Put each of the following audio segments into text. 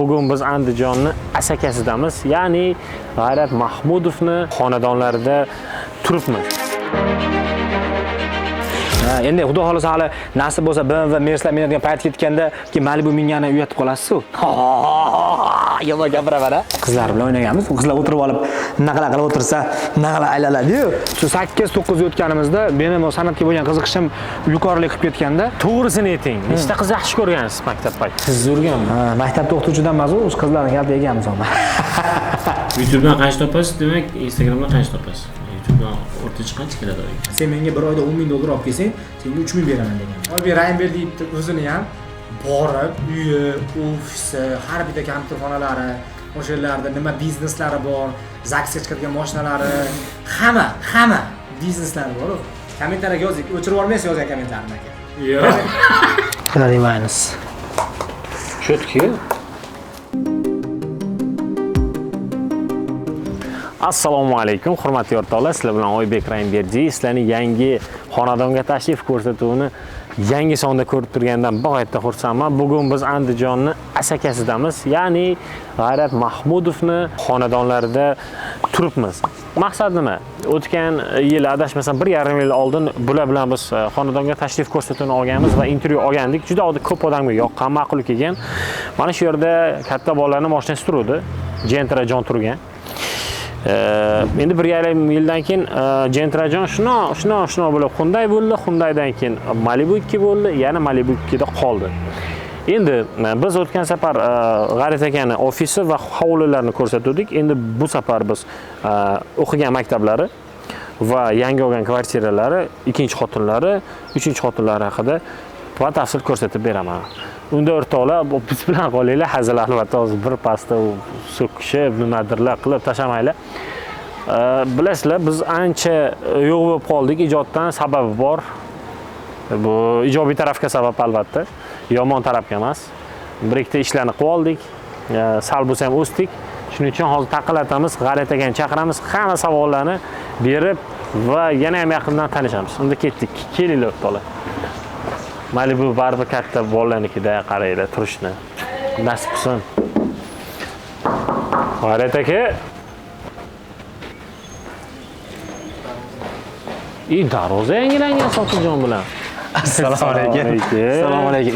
Bugun biz Andijonni Asakasidamiz, ya'ni G'ayrat Mahmudovni xonadonlarida turibmiz. Ha, endi xudo xohlasa hali nasib bo'lsa BMW Mercedes minadigan payt ketganda keyin Malibu mingani uyatib qolasiz-ku. Yomon gapiraman a. Qizlar bilan o'ynaganmiz. Qizlar o'tirib olib, naqla qilib o'tirsa, naqla aylanadi-yu. Shu 8-9 o'tganimizda meni bu san'atga bo'lgan qiziqishim yuqorilik qilib ketganda, To'g'risini ayting, nechta qiz yaxshi ko'rgansiz maktab paytida? Sizni urganmi? ha, maktabda o'qituvchidan emas, u qizlarni kalta yeganmiz omma. YouTube'dan qancha topasiz? Demak, Instagramdan qancha topasiz? YouTube'dan o'rtacha qancha keladi oyiga? Sen menga bir oyda 10 ming dollar olib kelsang, senga 3 ming beraman degan. Oybek Raymberdiyevni o'zini ham borib, uyi, ofisi, har bitta kompyuterxonalari, o'sha yerlarda nima bizneslari bor, zaksga chiqadigan mashinalari, hamma bizneslari bor. Kommentariyga yozing, o'chirib yubormaysiz yozgan kommentlarini aka. Yo'q. Qilavermaymiz. Cho'tki. Assalomu alaykum, hurmatli o'rtoqlar. Sizlar bilan Oybek Rayimberdiyev. Sizlarni yangi xonadonga tashrif ko'rsatuvini yangi sonda ko'rib turgandan bag'oyatda xursandman. Bugun biz Andijonni Asakasidamiz, ya'ni G'ayrat Mahmudovni xonadonlarida turibmiz. Maqsad nima? O'tgan yil adashmasam 1,5 yil oldin bular bilan biz xonadonga tashrif ko'rsatuvini olganmiz va intervyu olgandik. Juda ko'p odamga yoqqan, ma'qul kelgan. Mana shu yerda katta bolalarning mashinasi turuvdi. Gentra jon turgan. Endi 1,5 yildan keyin Gentrajon shuno bo'lib Hyundai bo'ldi, Hyundaidan keyin Malibu 2 bo'ldi, yana Malibu 2 da qoldi. Endi biz o'tgan safar G'ayrat akani ofisi va hovlilarini ko'rsatuvdik. Endi bu safar biz o'qigan maktablari va yangi olgan kvartiralari, ikkinchi xotinlari, uchinchi xotinlari haqida batafsil ko'rsatib beraman. Unda o'rtoqlar, biz bilan qolinglar, hazil albatta hozir bir pasda so'kishib, nimadirlar qilib tashamanglar. Bilasizlar, biz ancha yo'q bo'lib qoldik ijoddan, sababi bor. Bu ijobiy tarafga sabab albatta, yomon tarafga emas. Bir ikkita ishlarni qilib oldik, sal bo'lsa ham o'sdik. Shuning uchun hozir taqillatamiz, G'ayrat akani chaqiramiz, hamma savollarni berib va yana ham yaqindan tanishamiz. Unda ketdik. Kelinglar o'rtoqlar. Malibu baribir katta bolalarnikida qaranglar turishni. Nasib qilsin. G'ayrat aka. Darvoza yangilangan Sotiljon bilan. Assalomu alaykum. Assalomu alaykum.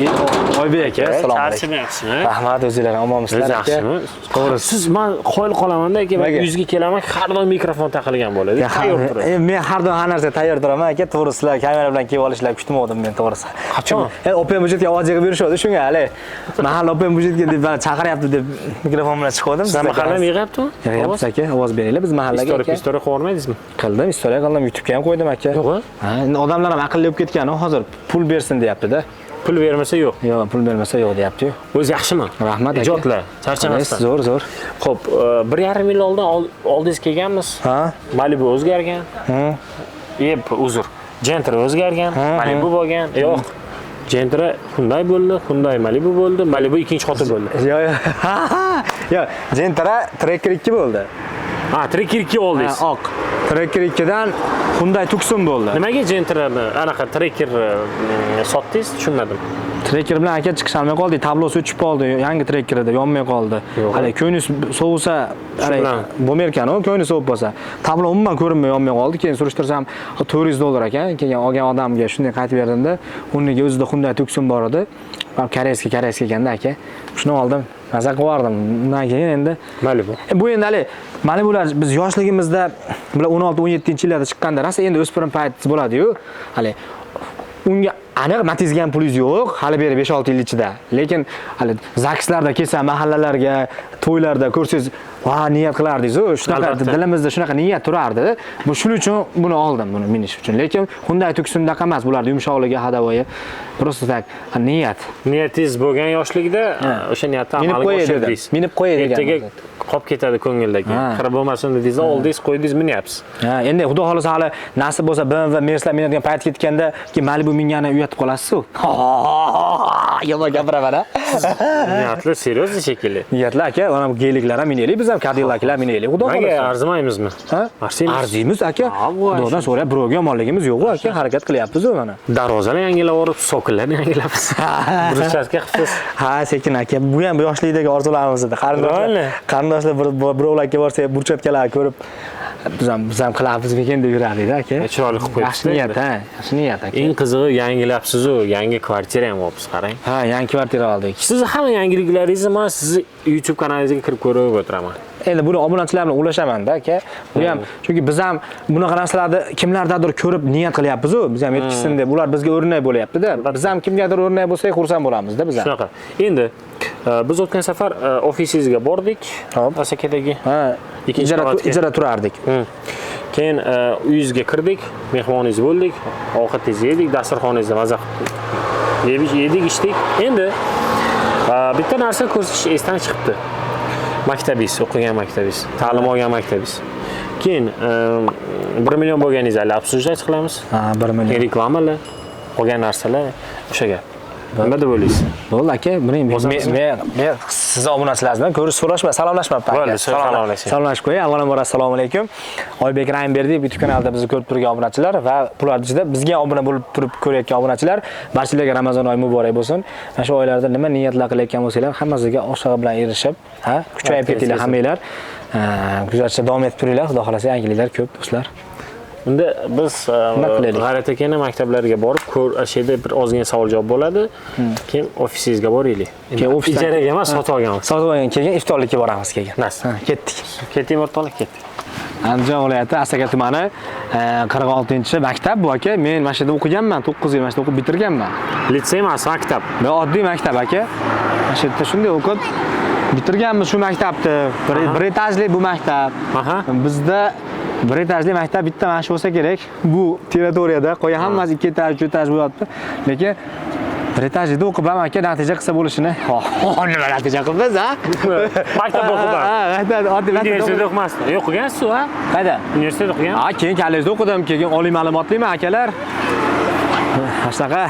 Oybek aka, assalomu alaykum. Charchamayapsizmi? Rahmat, o'zinglar omonmisizlar aka? Yaxshimi? To'g'ri. Siz men qoyil qolamanda aka, men Nimaga? yuzga kelaman, har doim mikrofon taqilgan bo'ladi. Tayyor turadi. Men har doim har narsaga tayyor turaman aka. To'g'ri, sizlar kamera bilan kelib olishlar kutmadim men to'g'risi. Qachon? Open budgetga ovoz yig'ib yurishadi shunga hali. Mahalla open budgetga deb meni chaqiryapti deb mikrofon bilan chiqdim. Sizlar mahalla ham yig'yaptimi? Yig'yapmiz aka, ovoz beringlar biz mahallaga aka. Istoriya qilib yubormaydingizmi? Qildim, istoriya qildim, YouTube'ga ham qo'ydim aka. Yo'q, Ha, endi odamlar ham aqlli bo'lib ketgan, hozir pul bersin deyapti-da. Pul bermasa yo'q. Yo'q, pul bermasa yo'q deyapti-yu. O'zi yaxshimi? Rahmat aka. Ijodlar, charchamasdan. Zo'r, zo'r. Xo'p, 1,5 yil oldin oldingiz kelganmiz. Ha? Malibu o'zgargan. Uzr. Gentra o'zgargan, Malibu bo'lgan. Yo'q. Gentra Hyundai bo'ldi, Hyundai Malibu bo'ldi, Malibu ikkinchi xotin bo'ldi. Yo'q, yo'q. Yo'q, Gentra Tracker 2 bo'ldi. Ha, Tracker 2 oldingiz. Ha, oq. Tracker 2 dan Hyundai Tucson bo'ldi. Nimaga Gentrani anaqa Tracker sotdingiz? Tushunmadim. Tracker bilan aka chiqisha olmay qoldik, tablosi o'chib qoldi, yangi Trackerida yonmay qoldi. Hali ko'ngli sovisa, hali bo'lmar ekan u, ko'ngli sovib bo'lsa. Tablo umuman ko'rinmay yonmay qoldi. Keyin surishtirsam $400 ekan. Keyin olgan odamga shunday qaytib berdimda, o'rniga o'zida Hyundai Tucson bor edi. Koreyskiy ekanda aka. Shuni oldim. Maza qilib yubordim. Undan keyin endi Malibu. Bu endi hali Malibular biz yoshligimizda bular 16-17-yillarda chiqqanda rosa endi o'spirin payt bo'ladi-yu. Hali unga aniq Matizga ham pulingiz yo'q, hali beri 5-6 yil ichida. Lekin hali zakslarda kelsa, mahallalarga, to'ylarda ko'rsangiz, va niyat qilardingiz-u, shunaqa dilimizda shunaqa niyat turardi. Bu shuning uchun buni oldim, buni minish uchun. Lekin Hyundai Tucsondaqa emas, bular yumshoqligi, hadavoyi. Просто так, niyat. Niyatingiz bo'lgan yoshligida o'sha niyatni Minib amalga qo'yay dedim. oshirdingiz. Minib qo'yay degan. Ertaga qolib ketadi ko'ngilda keyin. Xira bo'lmasin dedingiz, oldingiz, qo'ydingiz, minyapsiz. Ha, endi xudo xohlasa hali nasib bo'lsa BMW Mercedes minadigan payt ketganda keyin Malibu mingani uyatib Uyatib qolasiz-ku. Yomon gapiraman, ha. Niyatli, серьезно shekilli. Niyatli aka, mana bu geliklar ham minaylik, biz ham Cadillaclar minaylik, xudo Nimaga xohlasa. arzimaymizmi? Ha? Arziymiz. Arziymiz aka. Ha, bu Xudodan so'rab birovga yomonligimiz yo'q aka, harakat qilyapmiz mana. Darvozani yangilab olib, sokinlarni yangilabsiz. Bruschatka qilibsiz. Ha, sekin aka, bu ham yoshlikdagi orzularimiz edi. Qarindoshlar, Bo'ldi. qarindoshlar birovlarga borsa burchatkalar ko'rib biz ham qilamizmikin deb yurardik aka. Chiroyli qilib qo'yibsiz. Yaxshi niyat, ha, yaxshi niyat aka. Eng qizig'i yangilabsiz-u, yangi kvartira ham olibsiz, qarang. Ha, yangi kvartira oldik. Sizni hamma yangiliklaringizni men sizni YouTube kanalingizga kirib ko'rib o'tiraman. Endi buni obunachilar bilan ulashamanda aka. Bu ham chunki biz ham bunaqa narsalarni kimlardadir ko'rib niyat qilyapmiz-u, biz ham yetkizsin deb, ular bizga o'rnak bo'lyapti-da. Biz ham kimgadir o'rnak bo'lsak xursand bo'lamiz-da biz ham. Shunaqa. Endi biz o'tgan safar ofisingizga bordik. Hop. Asakadagi. Ha, Ikkinchi qavatga. ijara turardik. Keyin uyingizga kirdik, mehmoningiz bo'ldik, ovqatingizni yedik, dasturxoningizda maza qilib yedik, ichdik. Endi bitta narsa ko'rsatish esdan chiqibdi. Maktabingiz, o'qigan maktabingiz, ta'lim olgan maktabingiz. Keyin 1 million bo'lganingizni hali обсуждать qilamiz. Ha, 1 million. Keyin reklamalar, qolgan narsalar o'sha gap. Nima deb o'ylaysiz? Bo'ldi aka, buni men sizni obunachilar bilan ko'rish so'rashma, salomlashmabman. Bo'ldi, salomlashing. Salomlashib qo'yay. Avvalambor assalomu alaykum. Oybek Rahimberdiyev YouTube kanalida bizni ko'rib turgan obunachilar va bular ichida bizga obuna bo'lib turib ko'rayotgan obunachilar, barchalarga Ramazon oyi muborak bo'lsin. Mana shu oylarda nima niyatlar qilayotgan bo'lsanglar, hammasiga oshig'i bilan erishib, ha, kuchayib ketinglar hammanglar. Kuzatishda davom etib turinglar. Xudo xolasa yangiliklar ko'p, do'stlar. Unda biz G'ayrat akani maktablariga borib, ko'r, o'sha yerda bir ozgina savol javob bo'ladi. Keyin ofisingizga boraylik. Keyin ofisdan ijaraga emas, sotib olganmiz. Sotib olgan, keyin iftorlikka boramiz keyin. Nasib. Ha, ketdik. Ketdik o'rtoqlar, ketdik. Andijon viloyati Asaka tumani 46-maktab bu aka. Men mana shu yerda o'qiganman, 9 yil mana shu yerda o'qib bitirganman. Litsey emas, maktab. Bu oddiy maktab aka. Mana shu yerda shunday o'qib bitirganmiz shu maktabni. Bir etajli bu maktab. Bizda bir etajli maktab bitta mana shu bo'lsa kerak. Bu territoriyada qolgan hammasi 2 etaj, 3 etaj bo'lyapti. Lekin bir etajda o'qib ham aka natija qilsa bo'lishini. Nima natija qilibmiz, ha? Maktab o'qib ham. Ha, maktab, oddiy maktab. Universitetda o'qimasdi. Yo'q, o'qigansiz, ha? Qayda? Universitetda o'qigan. Ha, keyin kollejda o'qidim, keyin oliy ma'lumotliman akalar. Mana shunaqa.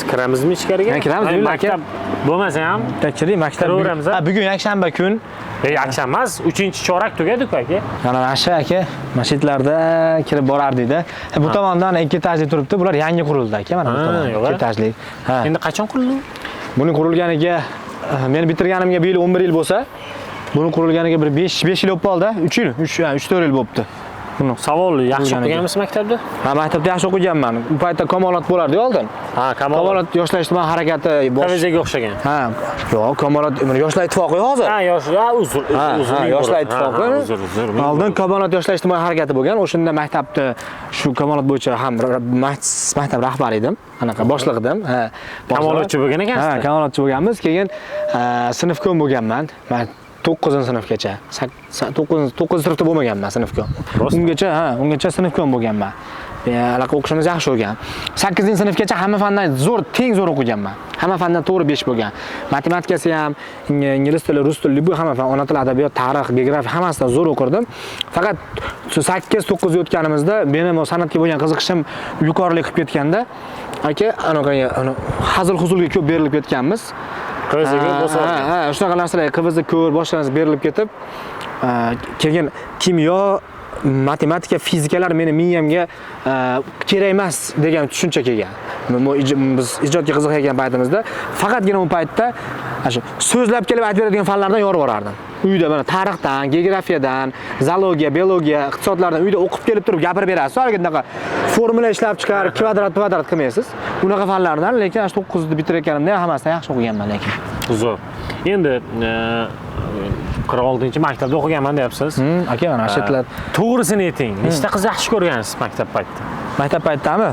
Kiramizmi ichkariga? Ha, kiramiz, yo'q, aka. Maktab bo'lmasa ham Bitta kiring, maktab. Kiraveramiz, ha? Ha, bugun yakshanba kun. Yakshanba emas, 3-chorak tugadi-ku aka. Mana shu aka, masjidlarda kirib borardik-da. Bu tomondan 2 etajli turibdi, bular yangi qurildi aka, mana bu tomon 2 etajli. Ha. Endi qachon qurildi? Buni qurilganiga men bitirganimga bu yil 11 yil bo'lsa, buni qurilganiga bir 5 yil bo'lib qoldi, 3 yil, 3-4 yil bo'libdi. Buni Savol, yaxshi o'qiganmisiz maktabda? Ha, maktabda yaxshi o'qiganman. U paytda Kamolot bo'lardi oldin. Ha, Kamolot. Kamolot yoshlar ijtimoiy harakati bosh. KVZga o'xshagan. Ha, yo'q, Kamolot yoshlar ittifoqi hozir. Ha, yoshlar, uzr, uzr. Yoshlar ittifoqi. Uzr, uzr. Oldin Kamolot yoshlar ijtimoiy harakati bo'lgan. O'shanda maktabda shu Kamolot bo'yicha ham maktab rahbari edim. Anaqa boshliq edim. Ha. Kamolotchi bo'lgan ekansiz. Ha, kamolotchi bo'lganmiz. Keyin sinfkon bo'lganman. Men 9-sinfgacha. 9-sinfda bo'lmaganman sinfkon. Ungacha, ha, ungacha sinfkon bo'lganman. Anaqa o'qishimiz yaxshi bo'lgan. 8-sinfgacha hamma fandan zo'r, teng zo'r o'qiganman. Hamma fandan to'g'ri 5 bo'lgan. Matematikasi ham, ingliz tili, rus tili, bu hamma fan, ona tili, adabiyot, tarix, geografiya hammasidan zo'r o'qirdim. Faqat 8-9 o'tganimizda mening san'atga bo'lgan qiziqishim yuqorilik qilib ketganda, aka, anaqa hazil-huzulga ko'p berilib ketganmiz. QVZga bosib. Ha, shunaqa narsalarga QVZ ko'r, boshqa narsa berilib ketib, keyin kimyo, matematika, fizikalar meni miyamga kerak emas degan tushuncha kelgan. Biz ijodga qiziqayotgan paytimizda faqatgina u paytda shu so'zlab kelib aytib beradigan fanlardan yorib yuborardim. Uyda mana tarixdan, geografiyadan, zoologiya, biologiya, iqtisodlardan uyda o'qib kelib turib gapirib berasiz. Haligi bunaqa formula ishlab chiqarib, kvadrat kvadrat qilmaysiz. Unaqa fanlardan, lekin shu 9ni bitirayotganimda ham hammasidan yaxshi o'qiganman lekin. Zo'r. Endi 46-maktabda o'qiganman deyapsiz. Aka, mana shu yerlar. To'g'risini ayting. Nechta qiz yaxshi ko'rgansiz maktab paytida? Maktab paytidami?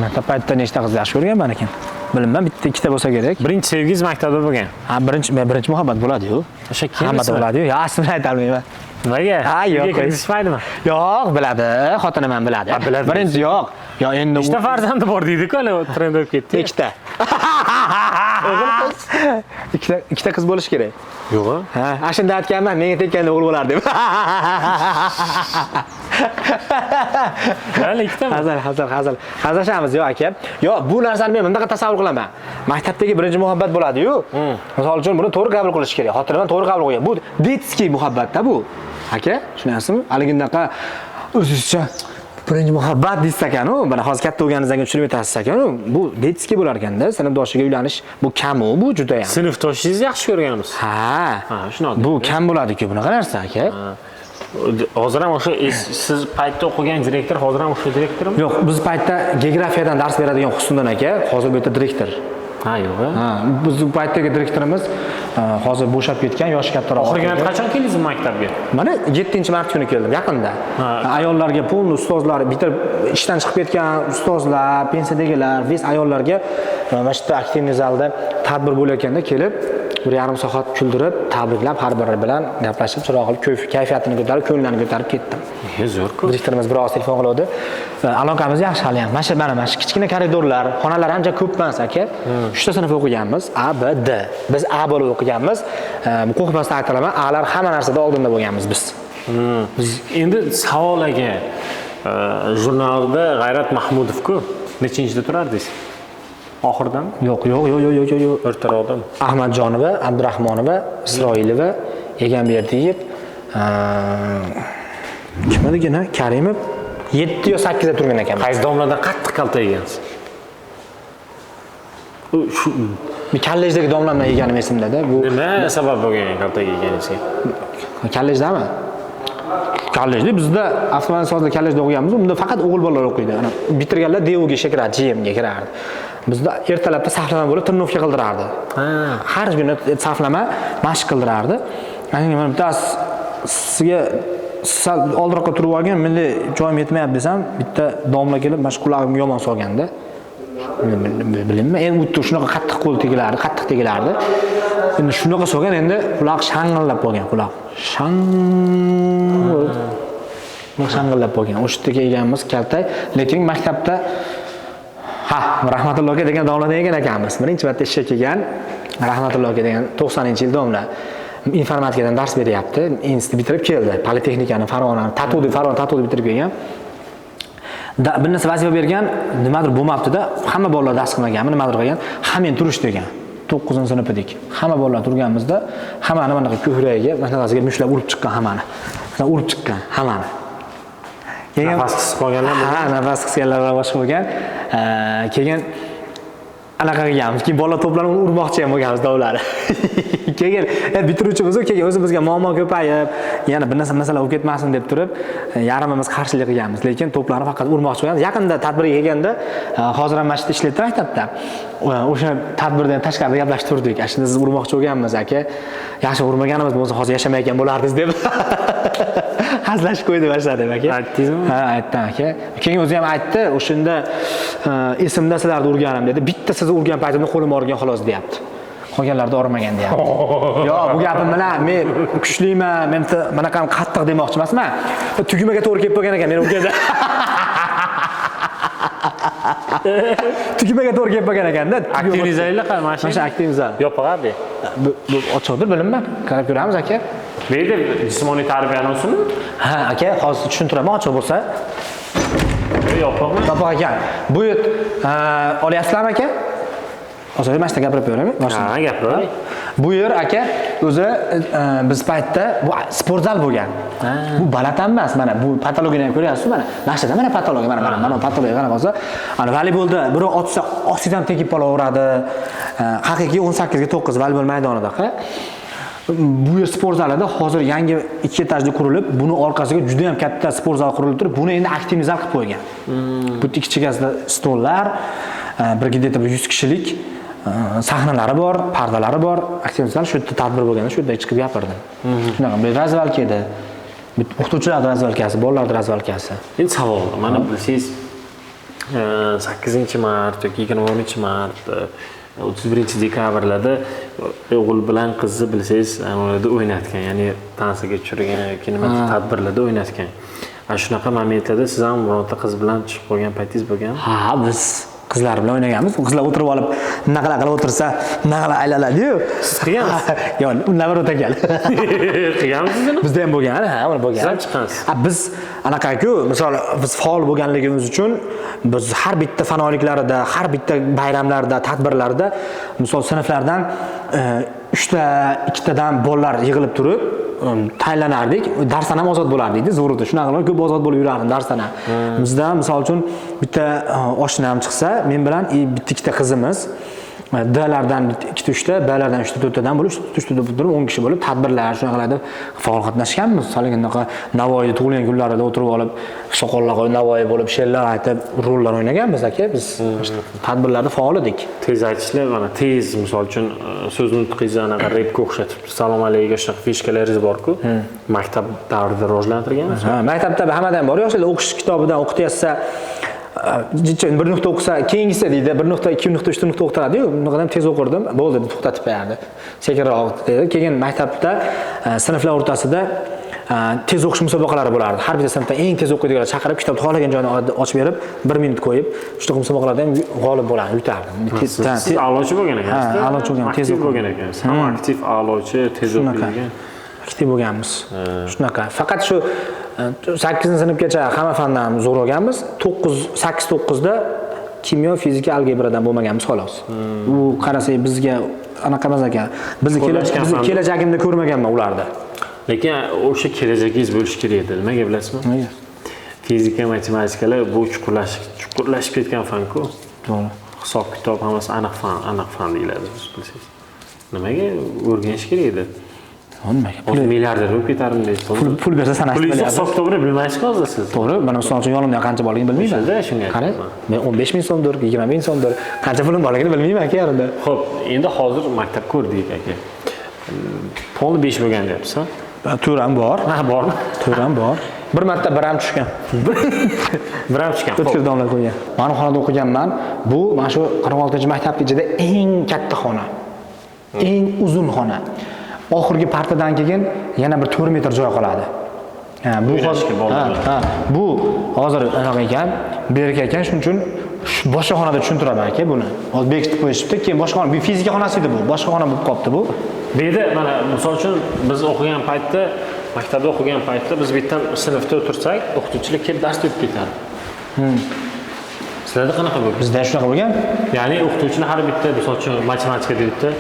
Maktab paytida nechta qiz yaxshi ko'rganman ekan? Bilmayman, bitta ikkita bo'lsa kerak. Birinchi sevgingiz maktabda bo'lgan. Ha, birinchi muhabbat bo'ladi-yu. O'sha kim? Hammada bo'ladi-yu. Ya, ismini ayta olmayman. Nimaga? Ha, yo'q. Kirgizishmaydimi? Yo'q, biladi, xotinim ham biladi. Ha, biladi. Birinchi yo'q. Yo, endi Ikkita farzandi bor deydi-ku, hali trend bo'lib ketdi. Ikkita. O'g'il qiz. Ikkita qiz bo'lishi kerak. Yo'q. Ha, ana shunda aytganman, menga tekkanda o'g'il bo'lar deb. Hali ikkitami? Hazil, hazil, hazil. Hazillashamiz yo aka. Yo, bu narsani men bunaqa tasavvur qilaman. Maktabdagi birinchi muhabbat bo'ladi-yu. Misol uchun buni to'g'ri qabul qilish kerak. Xotinimdan to'g'ri qabul qilgan. Bu детский muhabbatda bu. Aka, tushunyapsizmi? Haligindaqa o'zizcha birinchi muhabbat deysiz ekan-u, mana hozir katta bo'lganingizdan keyin tushunib yetasiz ekan-u, bu детский bo'lar ekanda, sinfdoshiga uylanish bu kam-u, bu juda ham. Sinfdoshingizni yaxshi ko'rganmisiz? Ha. Ha, shunaqa. Bu kam bo'ladi-ku bunaqa narsa aka. Hozir ham o'sha siz paytda o'qigan direktor hozir ham o'sha direktormi? Yo'q, biz paytda geografiyadan dars beradigan Husniddin aka, hozir bu yerda direktor. Ha, yo'q. Ha, biz bu paytdagi direktorimiz hozir bo'shab ketgan, yoshi kattaroq. Oxirgi aka. marta qachon keldingiz bu maktabga? Mana 7-mart kuni keldim, yaqinda. Ha. Ayollarga полный ustozlar, bitta ishdan chiqib ketgan ustozlar, pensiyadagilar, весь ayollarga mana shu yerda активный zalda tadbir bo'layotganda kelib, 1,5 soat kuldirib, tabriklab, har biri bilan gaplashib, chiroq qilib, kayfiyatini ko'tarib, ko'ngllarini ko'tarib ketdim. Zo'r-ku. Direktorimiz bir oz telefon qiluvdi. Aloqamiz yaxshi hali ham. Mana shu mana shu kichkina koridorlar, xonalar ancha ko'p emas aka. 3 ta sinf o'qiganmiz, A, B, D. Biz A bo'lib o'qiganmiz. Qo'rqmasdan aytaman, A'lar hamma narsada oldinda bo'lganmiz biz. Biz endi savol aka, jurnalda G'ayrat Mahmudov-ku nechinchida turardingiz? Oxiridami? Yo'q, yo'q, yo'q, yo'q, yo'q, yo'q. O'rtaroqdami? Ahmadjonova, Abdurahmonova, Isroilova, Egamberdiyev, kim edi Karimov 7 yo 8 da turgan ekanmiz. Qaysi domladan qattiq kaltak yegansiz? Shu Men kollejdagi domlamdan yeganim esimda-da. Bu nima sabab bo'lgan kaltak yeganingizga? Kollejdami? Kollejda bizda avtomobil sozlik kollejda o'qiganmiz. Unda faqat o'g'il bolalar o'qiydi. Ana bitirganlar DUga ishga kiradi, GMga kirardi. Bizda ertalabda saflama bo'lib тренировка qildirardi. Har kuni saflama mashq qildirardi. Ana mana bittasi sizga sal oldinroqqa turib olgin, menda joyim yetmayapti desam, bitta domla kelib mana shu qulog'imga yomon solganda. Bilinma, endi u yerda shunaqa qattiq qo'l tegilardi, qattiq tegilardi. Endi shunaqa solgan, endi quloq shang'illab qolgan, quloq. Shang shang'illab qolgan. O'sha yerga yeganmiz kaltak, lekin maktabda ha, Rahmatullo aka degan domladan yegan ekanmiz. Birinchi marta ishga kelgan Rahmatullo aka degan 90-yil domla. Informatikadan dars beryapti. Institut bitirib keldi. Politexnikani, Farg'onani, Tatudi, Farg'ona Tatudi bitirib kelgan. Bir narsa vazifa bergan, nimadir bo'lmabdi-da, hamma bolalar dars qilmaganmi, nimadir qilgan, hammang turish degan. 9-sinf edik. Hamma bolalar turganimizda, hammani mana bunaqa ko'kragiga, mana mushlab urib chiqqan hammani. Urib chiqqan hammani. Keyin nafas qisib qolganlar. Ha, nafas qisganlar va boshqa bo'lgan. Keyin anaqa qilganmiz. Keyin bola to'planib uni urmoqchi ham bo'lganmiz dovlari. Keyin bitiruvchimiz keyin o'zimizga muammo ko'payib, yana bir narsa masala bo'lib ketmasin deb turib, yarmimiz qarshilik qilganmiz. Lekin to'plarni faqat urmoqchi bo'lganmiz. Yaqinda tadbirga kelganda, hozir ham mana shu yerda ishlaydi maktabda. O'sha tadbirdan tashqarida gaplashib turdik. Ana shunda siz urmoqchi bo'lganmiz aka. Yaxshi urmaganimiz bo'lsa hozir yashamayotgan bo'lardingiz deb. Hazillashib qo'ydi boshladi aka. Aytdingizmi? Ha, aytdim aka. Keyin o'zi ham aytdi, o'shanda esimda sizlarni urganim dedi. Bitta sizni urgan paytimda qo'lim og'rigan xolos deyapti. Qolganlarda og'rimagan deyapti. Yo'q, bu gapim bilan men kuchliman, men bunaqa qattiq demoqchi emasman. Tugmaga to'g'ri kelib qolgan ekan meni urganda. Tugmaga to'g'ri kelib qolgan ekanda. Aktivniy zallar qani mana shu? Mana shu aktivniy zal. Yopiq-a Bu ochiqdir, bilinmaydi. Qarab ko'ramiz aka. Bu yerda jismoniy tarbiyani o'zimi? Ha, aka, hozir tushuntiraman, ochiq bo'lsa. Yopiqmi? Yopiq ekan. Bu yer olyapsizlarmi aka? Hozir mana shu yerda gapirib beraman. Ha, gapiravering. Bu yer aka o'zi biz paytda bu sport zal bo'lgan. Bu balat ham emas, mana bu patologiyani ham ko'ryapsiz, mana. Mana shu yerda mana patologiya, mana mana mana patologiya qanaqa bo'lsa, ana voleybolda birov otsa ostidan tegib qolaveradi. Haqiqiy 18:9 voleybol maydonida. Bu yer sport zalida hozir yangi 2 etajli qurilib, buni orqasiga juda ham katta sport zal qurilib turib, buni endi aktivniy zal qilib qo'ygan. Bu ikki chekkasida stollar, bir где-то 100 kishilik sahnalari bor, pardalari bor. Aktivniy zal shu yerda tadbir bo'lganda shu yerda chiqib gapirdim. Shunaqa bir razvalka edi. O'qituvchilar razvalkasi, bolalar razvalkasi. Endi savol, mana bilsangiz 8-mart yoki 20-mart, 31 dekabrlarda o'g'il bilan qizni bilsangiz ularda o'ynatgan, ya'ni tansiga tushirgan yoki nima tadbirlarda o'ynatgan. Ana shunaqa momentlarda siz ham birorta qiz bilan tushib qolgan paytingiz bo'lganmi? Ha, biz Qizlar bilan o'ynaganmiz. Qizlar o'tirib olib, naqla qilib o'tirsa, naqla aylanadi-yu. Siz qilganmisiz? Yo'q, undan bir o'takan. Qilganmisiz uni? Bizda ham bo'lgan, ha, uni bo'lgan. Siz ham chiqqansiz. Ha, biz anaqaku, misol biz faol bo'lganligimiz uchun biz har bitta fanoliklarida, har bitta bayramlarda, tadbirlarda, misol sinflardan 3 ta, 2 tadan bolalar yig'ilib turib, tayinlanardik. Darsdan ham ozod bo'lardik, zo'rida. Shunaqa qilib ko'p ozod bo'lib yurardim darsdan ham. Bizda misol uchun bitta oshnam chiqsa, men bilan bitta ikkita qizimiz D-lardan ikkita uchta, B-lardan uchta to'rttadan bo'lib, uchta to'rtta turib 10 kishi bo'lib tadbirlar shunaqalarda faol qatnashganmiz. Masalan, unaqa Navoiy tug'ilgan kunlarida o'tirib olib, soqollar qo'yib Navoiy bo'lib she'rlar aytib, rollar o'ynaganmiz aka. Biz tadbirlarda faol edik. Tez aytishlar, mana tez, misol uchun so'z nutqingizni anaqa repga o'xshatib, salom alaykum shunaqa fishkalaringiz bor-ku. Maktab davrida rivojlantirganmiz. Ha, maktabda hammadan bor. Yoshlar o'qish kitobidan o'qityapsa, bir nuqta o'qisa, keyingisi deydi, bir nuqta, ikki nuqta, uch nuqta o'qitaradi-yu, unaqadan ham tez o'qirdim, bo'ldi deb to'xtatib qo'yardi. Sekinroq dedi. Keyin maktabda sinflar o'rtasida tez o'qish musobaqalari bo'lardi. Har bitta sinfdan eng tez o'qiydiganlar chaqirib, kitobni xohlagan joyini ochib berib, 1 minut qo'yib, shunaqa musobaqalarda ham g'olib bo'lardim, yutardim. Siz a'lochi bo'lgan ekansiz. Ha, a'lochi bo'lgan, tez aktiv o'qirdim. bo'lgan ekansiz. Ham aktiv a'lochi, tez o'qiydigan. Aktiv bo'lganmiz. Shunaqa. Faqat shu 8-sinfgacha hamma fandan zo'r olganmiz. 9, 8, 9da kimyo, fizika, algebradan bo'lmaganmiz xolos. U qarasak bizga anaqa emas ekan. Bizni kelajagimda ko'rmaganman ularni. Lekin o'sha kelajagingiz bo'lishi kerak edi. Nimaga bilasizmi? Nimaga? Fizika, matematikalar bu chuqurlashib ketgan fan-ku. To'g'ri. Hisob kitob hammasi aniq fan, aniq fan deyiladi, siz bilsangiz. Nimaga o'rganish kerak edi? Nimaga? Hozir milliarder bo'lib ketardim deysiz. Pul bersa sanashni Pulingizni bilyapsiz. hisob kitobini bilmaysiz hozir siz. To'g'ri, mana misol uchun yonimda qancha borligini bilmayman. O'shanda shunga Qarang, aytyapman. men 15 ming so'mdir, 20 ming so'mdir, qancha pulim borligini bilmayman aka yarimda. Xo'p, endi hozir maktab ko'rdik aka. Polni 5 bo'lgan deyapsiz, ha? To'ram bor. Ha, bormi? To'ram bor. Bir marta bir ham tushgan. Bir ham tushgan. O'tkir domla qo'ygan. Mana xonada o'qiganman. Bu mana shu 46-maktab ichida eng katta xona. Eng uzun xona. Oxirgi partadan keyin yana bir 4 metr joy qoladi. Ha, bu O'ynashga hozir bolalar. Ha, bu hozir anaqa ekan, berk ekan, shuning uchun boshqa xonada tushuntiraman aka buni. Hozir bekitib qo'yishibdi, keyin boshqa xona, bu fizika xonasi edi bu, boshqa xona bo'lib qolibdi bu. Bu yerda mana misol uchun biz o'qigan paytda, maktabda o'qigan paytda biz bitta sinfda o'tirsak, o'qituvchilar kelib dars berib ketardi. Sizlarda qanaqa bo'lgan? Bizda shunaqa bo'lgan. Ya'ni o'qituvchilar har bitta, misol uchun matematika deydi,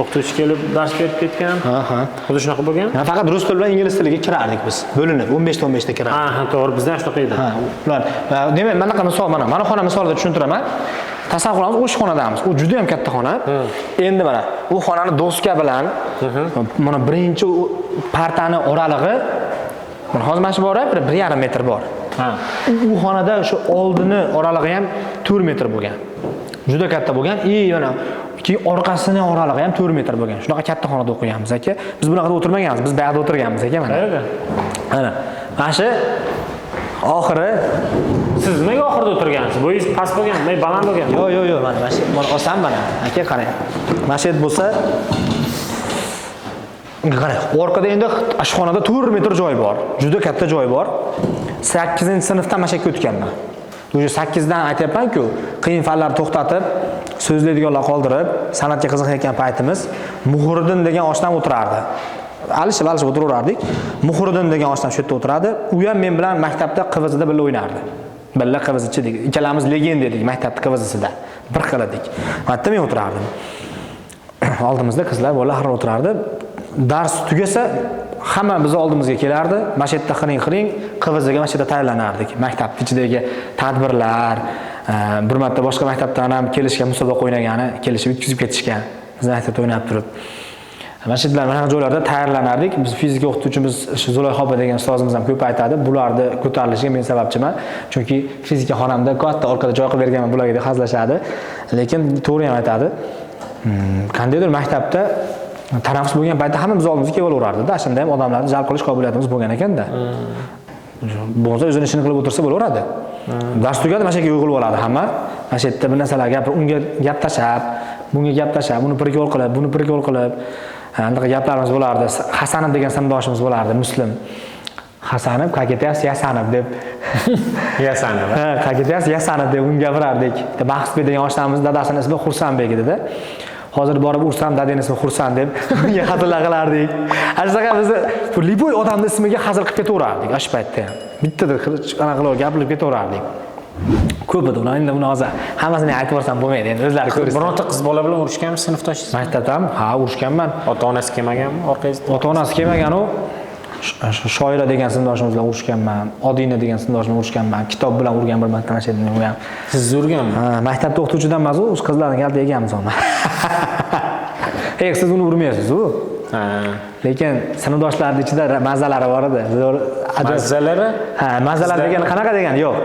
o'qituvchi kelib dars berib ketgan. Ha, ha. Xuddi shunaqa bo'lgan? Ha, faqat rus tili bilan ingliz tiliga kirardik biz. Bo'linib 15 ta 15 ta kirardik. Ha, ha, to'g'ri, bizda ham shunaqa edi. Ha, ular demak, mana bunaqa misol, mana xona misolida tushuntiraman. Tasavvur qilamiz, o'sha xonadamiz. U juda ham katta xona. Endi mana u xonani doska bilan mana birinchi partani oralig'i mana hozir mana shu bor, bir yarim metr bor. Ha. U xonada o'sha oldini oralig'i ham 4 metr bo'lgan. Juda katta bo'lgan. I mana keyin orqasini oralig'i ham 4 metr bo'lgan. Shunaqa katta xonada o'qiganmiz aka. Biz bunaqada o'tirmaganmiz, biz bu yoqda o'tirganmiz aka mana. Qayerda? Mana. Mana shu oxiri Siz nimaga oxirida o'tirgansiz? Bo'yingiz past bo'lgan, men baland bo'lgan. Yo'q, yo'q, yo'q, mana shu, mana olsam mana. Aka qarang. Mana shu bo'lsa qarang, orqada endi oshxonada 4 metr joy bor. Juda katta joy bor. 8-sinfdan mana shu yerga o'tganman. O'sha 8 dan aytyapman-ku, qiyin fanlarni to'xtatib, so'zlaydiganlar qoldirib, san'atga qiziqayotgan paytimiz Muhriddin degan oshnam o'tirardi. Alishib alishib o'tiraverardik. Muhriddin degan oshnam shu yerda o'tiradi. U ham men bilan maktabda QVZda birga o'ynardi. Birga QVZchi edik. Ikkalamiz legenda edik maktabda QVZsida. Bir xil edik. Hatto men o'tirardim. Oldimizda qizlar, bolalar har o'tirardi. Dars tugasa hamma biz oldimizga kelardi. Mana shu yerda xiring-xiring QVZga mana shu yerda tayyorlanardik. Maktab ichidagi tadbirlar, bir marta boshqa maktabdan ham kelishgan, musobaqa o'ynagani, kelishib yutkazib ketishgan. Biz maktabda o'ynab turib. Mana shu yerlar, mana shu joylarda tayyorlanardik. Biz fizika o'qituvchimiz shu Zulayho opa degan ustozimiz ham ko'p aytadi, bularni ko'tarilishiga men sababchiman. Chunki fizika xonamda katta orqada joy qilib berganman bularga deb hazillashadi. Lekin to'g'ri ham aytadi. Qandaydir maktabda tanaffus bo'lgan paytda hamma biz oldimizga kelib olaverardi-da. Shunda ham odamlarni jalb qilish qobiliyatimiz bo'lgan ekanda. Bo'lmasa o'zini ishini qilib o'tirsa bo'laveradi. Dars tugadi, mana shu yerga yig'ilib oladi hamma. Mana shu yerda bir narsalar gapir, unga gap tashlab, bunga gap tashlab, uni prikol qilib, buni prikol qilib, anaqa gaplarimiz bo'lardi. Hasanov degan sinfdoshimiz bo'lardi, Muslim. Hasanov qaketyapsiz yasanib deb. Yasanib. Ha, qaketyapsiz yasanib deb unga gapirardik. Bitta Baxtbek degan oshnamiz dadasini ismi Xursandbek edi-da. Hozir borib ursam dadangni ismi Xursand deb unga hazillar qilardik. Ana shunaqa bizni bu любой odamni ismiga hazil qilib ketaverardik o'sha paytda ham. Bittada anaqa qilib gapirib ketaverardik. Ko'p edi ular, endi buni hozir hammasini aytib borsam bo'lmaydi, endi o'zlari ko'rishsin. Bironta qiz bola bilan urushganmi sinfdoshingiz? Maktabda ham, ha, urushganman. Ota-onasi kelmaganmi orqangizda? Ota-onasi kelmagan u Shoira degan sinfdoshimiz bilan urushganman, Odina degan sinfdoshim bilan urushganman, kitob bilan urgan bir marta mana shu yerda urgan. Sizni urganmi? Ha, maktabda o'qituvchidan emas u, o'z qizlarni kalta yeganmiz uni. Ey, siz uni urmaysiz u. Ha. Lekin sinfdoshlarning ichida mazalari bor edi. Zo'r, ajoyib. Mazalari? Ha, mazalar degani qanaqa degani? Yo'q.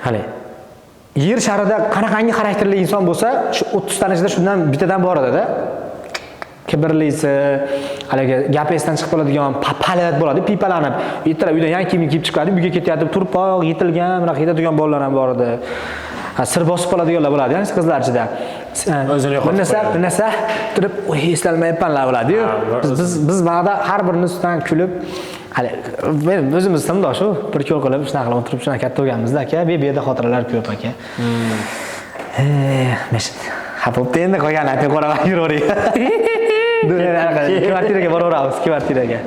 Hali yer sharida qanaqangi xarakterli inson bo'lsa, shu 30 tani ichida shundan bittadan bor edi-da. Kibrlisi, haligi gapi esdan chiqib qoladigan, palat bo'ladi, pipalanib. Ertalab uydan yangi kiyim kiyib chiqadi, uyga ketyapti, turpoq, yetilgan, bunaqa yetadigan bolalar ham bor edi. Ha, sir bosib qoladiganlar bo'ladi, ya'ni qizlar ichida. O'zini yo'qotib Bir narsa, qo'yadi. bir narsa turib, "Oy, eslolmayapmanlar" bo'ladi-yu. Ha, Biz mana har birini ustidan kulib, hali men o'zimiz sinfdosh u, bir ko'l qilib, shunaqa qilib o'tirib, shunaqa katta bo'lganmizda aka, bu yerda xotiralar ko'p aka. Mana ha, bo'pti, endi qolganini aytib qo'raman, yuravering. Kvartiraga boraveramiz, kvartiraga.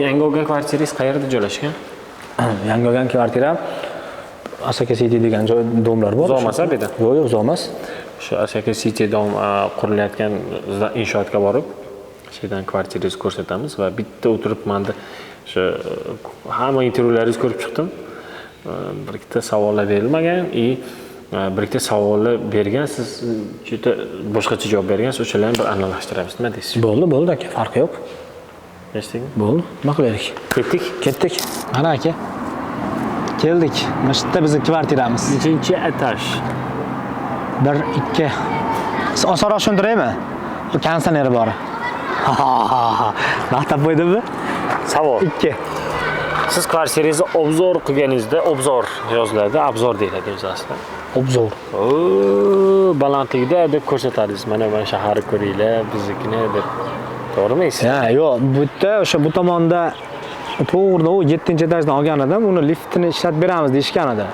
Yangi olgan kvartirangiz qayerda joylashgan? Yangi olgan kvartiram Asaka City degan joy, дом lar bor. Uzoq emas, a, bu yerdan? Yo'q, yo'q, uzoq emas. Shu Asaka City дом qurilayotgan inshootga borib, shu yerdan kvartirangizni ko'rsatamiz va bitta o'tirib manda shu hamma intervyularingizni ko'rib chiqdim. Bir ikkita savollar berilmagan и bir ikkita savollar bergan, siz juda boshqacha javob bergansiz, o'shalarni bir aniqlashtiramiz. Nima deysiz? Bo'ldi, bo'ldi aka, farqi yo'q. Eshitdingmi? Bo'ldi. Nima qilaylik? Ketdik. Ketdik. Mana aka. Keldik. Mana shu yerda bizning kvartiramiz. Nechinchi этаж? 1 2. Siz osonroq tushuntiraymi? U konditsioneri bor. Maqtab qo'ydimmi? Savol. 2. Siz kvartirangizni обзор qilganingizda, обзор yoziladi, обзор deyiladi o'zi aslida. Обзор. O, balandlikda deb ko'rsatadingiz. Mana mana shaharni ko'ringlar, biznikini deb. To'g'rimi? Ha, yo'q, bu yerda o'sha bu tomonda to'g'ri u 7-этаж dan olgan edim, uni liftini ishlatib beramiz deyishgan edi.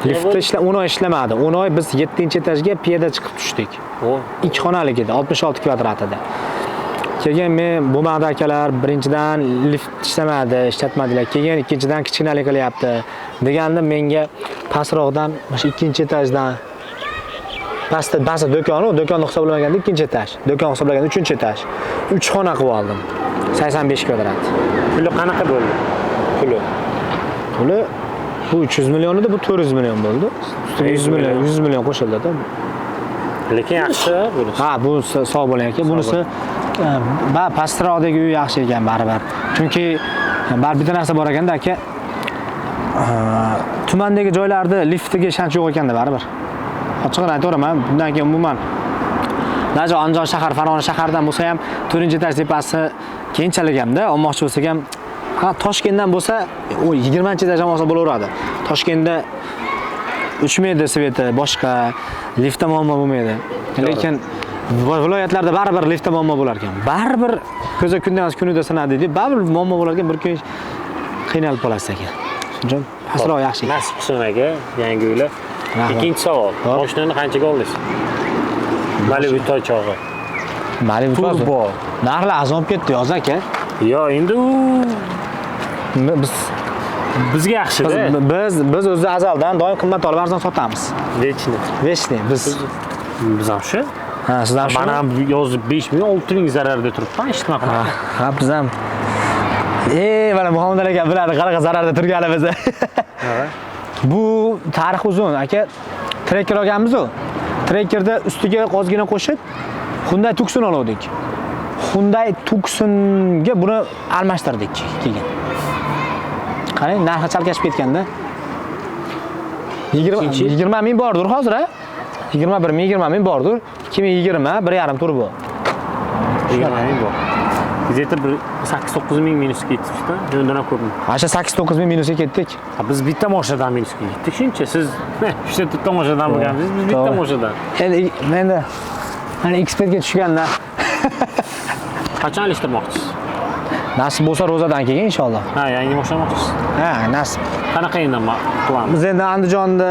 Liftda ishla 10 oy ishlamadi. 10 oy biz 7-этаж ga piyoda chiqib tushdik. O, Ikki xonalik edi, 66 kvadrat edi. Keyin men bo'lmadi akalar, birinchidan lift ishlamadi, ishlatmadilar. Keyin ikkinchidan kichkinalik qilyapti. Deganda menga pastroqdan, mana shu ikkinchi этаж dan pastda pastda do'kon, u do'konni hisoblamaganda ikkinchi этаж, do'kon hisoblaganda uchinchi этаж. 3 xona qilib oldim. 85 kvadrat. Puli qanaqa bo'ldi? Puli. Puli bu 300 million edi, bu 400 million bo'ldi. Ustiga 100 million, 100 million qo'shildi-da. Lekin yaxshi bunisi. Ha, bu sog' bo'ling aka. Bunisi ba pastroqdagi uy yaxshi ekan baribir. Chunki baribir bitta narsa bor ekanda aka. Tumandagi joylarda liftiga ishonch yo'q ekanda baribir. Ochig'ini aytaveraman, bundan keyin umuman даже Andijon shahar, Farg'ona shahardan bo'lsa ham 4-этаж tepasi keyinchalik hamda olmoqchi bo'lsak ham, ha, Toshkentdan bo'lsa, u 20-этаж ham olsa bo'laveradi. Toshkentda o'chmaydi свет i, boshqa liftda muammo bo'lmaydi. Lekin viloyatlarda baribir liftda muammo bo'lar ekan. Baribir ko'za kunda emas, kunida sinadi deydi. Baribir muammo bo'lar ekan, bir kun qiynalib qolasiz ekan. Shuning uchun pastroq yaxshi ekan. Nasib qilsin aka, yangi uylar. Rahmat. Ikkinchi savol. Hop. Mashinani qanchaga oldingiz? Malibu toychog'i. Malibu Turbo. Narxlar arzon bo'lib ketdi, yoz aka. Yo, endi u Biz bizga yaxshi-da. biz o'zi azaldan doim qimmat olib arzon sotamiz. Вечно. Вечно biz. Biz ham shu. Ha, siz ham shu. Mana ham yozib 5 ming, 6 ming zararda turibman, hech nima Ha, qilmadim. ha, biz ham. Mana Muhammad aka biladi qanaqa zararda turganimizni. Bu tarix uzun aka. Tracker olganmiz u. Trackerda ustiga ozgina qo'shib Hyundai Tucson oldik. Hyundai Tucsonga buni almashtirdik keyin. Qarang, narxi chalkashib ketganda. 20 Ikkinchi? 20 ming bordir hozir, ha? 21 ming, 20 ming bordir. 2020 1.5 turbo. 20 ming bor. Где-то bir 8-9 ming minusga ketibdi. Undan ham ko'pmi? Mana shu 8-9 ming minusga ketdik. Ha, biz bitta mashinadan minusga ketdik shuncha. Siz uchta to'rtta mashinadan bo'lgansiz, biz bitta To'g'ri. mashinadan. Endi endi mana X5 ga tushganda Qachon alishtirmoqchisiz? Nasib bo'lsa ro'zadan keyin inshaalloh. Ha, yangi mashina olmoqchisiz. Ha, nasib. Qanaqa endi plan? Biz endi Andijonda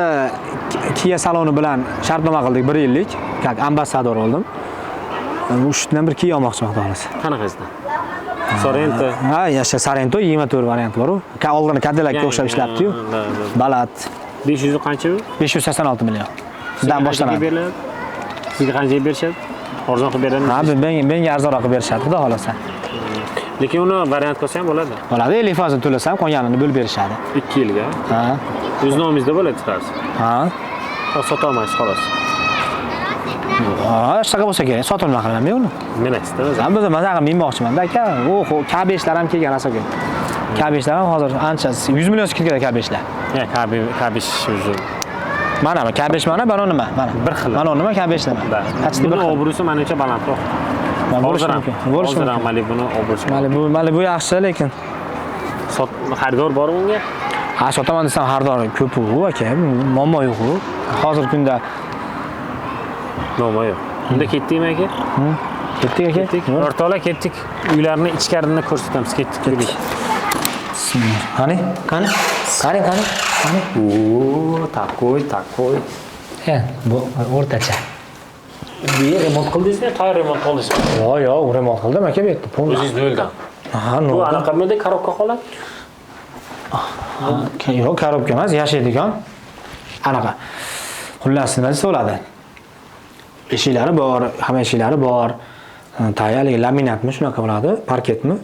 Kia saloni bilan shartnoma qildik 1 yillik. Как ambassador oldim. Ushdan bir Kia olmoqchiman, xudo xohlasa. Qanaqasidan? Sorento. Ha, yasha Sorento 24 varianti bor-u. Oldin Cadillacga o'xshab ishlabdi-yu. Balat. 500 qancha bu? 586 million. Dan boshlanadi. Beriladi. Sizga qanchaga berishadi? Arzon qilib beradimi? Ha, menga arzonroq qilib berishadi, xudo xohlasa. Lekin uni variant qilsa ham bo'ladi. Bo'ladi, 50% to'lasam, qolganini bo'lib berishadi. 2 yilga. Ha. O'z nomingizda bo'ladi chiqarsiz. Ha. Sota olmaysiz xolos. Ha, shunaqa bo'lsa kerak, sotib qilaman men uni. Minasizda o'zi. Ha, biz maza qilib minmoqchiman-da aka. Oho, K5lar ham kelgan rosa ko'p. K5lar ham hozir ancha 100 million skidkada K5lar. Ya, K5 o'zi. Mana K5 mana, mana nima? Mana. Bir xil. Mana nima K5 nima? Почти bir Buni xil. obro'si menimcha balandroq. Bo'lishi mumkin. Bo'lishi mumkin. Malibu'ni obro'si. Malibu yaxshi, lekin Xaridor bormi unga? Ha, sotaman desam xaridor ko'p u aka, muammo yo'q u. Hozirgi kunda Muammo yo'q. Unda ketdikmi aka? Ketdik aka. Ketdik. O'rtoqlar ketdik. Uylarni ichkarini ko'rsatamiz. Ketdik. Qani? Qani? Qani, qani? Qani? O, takoy, takoy. He, bu o'rtacha. Bu yer remont qildingizmi? Tayyor remont qildingizmi? Yo'q, yo'q, remont qildim aka bu yerda. O'zingiz noldan. Ha, Bu noldan. anaqamidi korobka holat? Yo'q, korobka emas, yashaydigan. Anaqa. Xullas, nima desa bo'ladi? Eshiklari bor, hamma eshiklari bor. Tayyor laminatmi shunaqa bo'ladi, parketmi?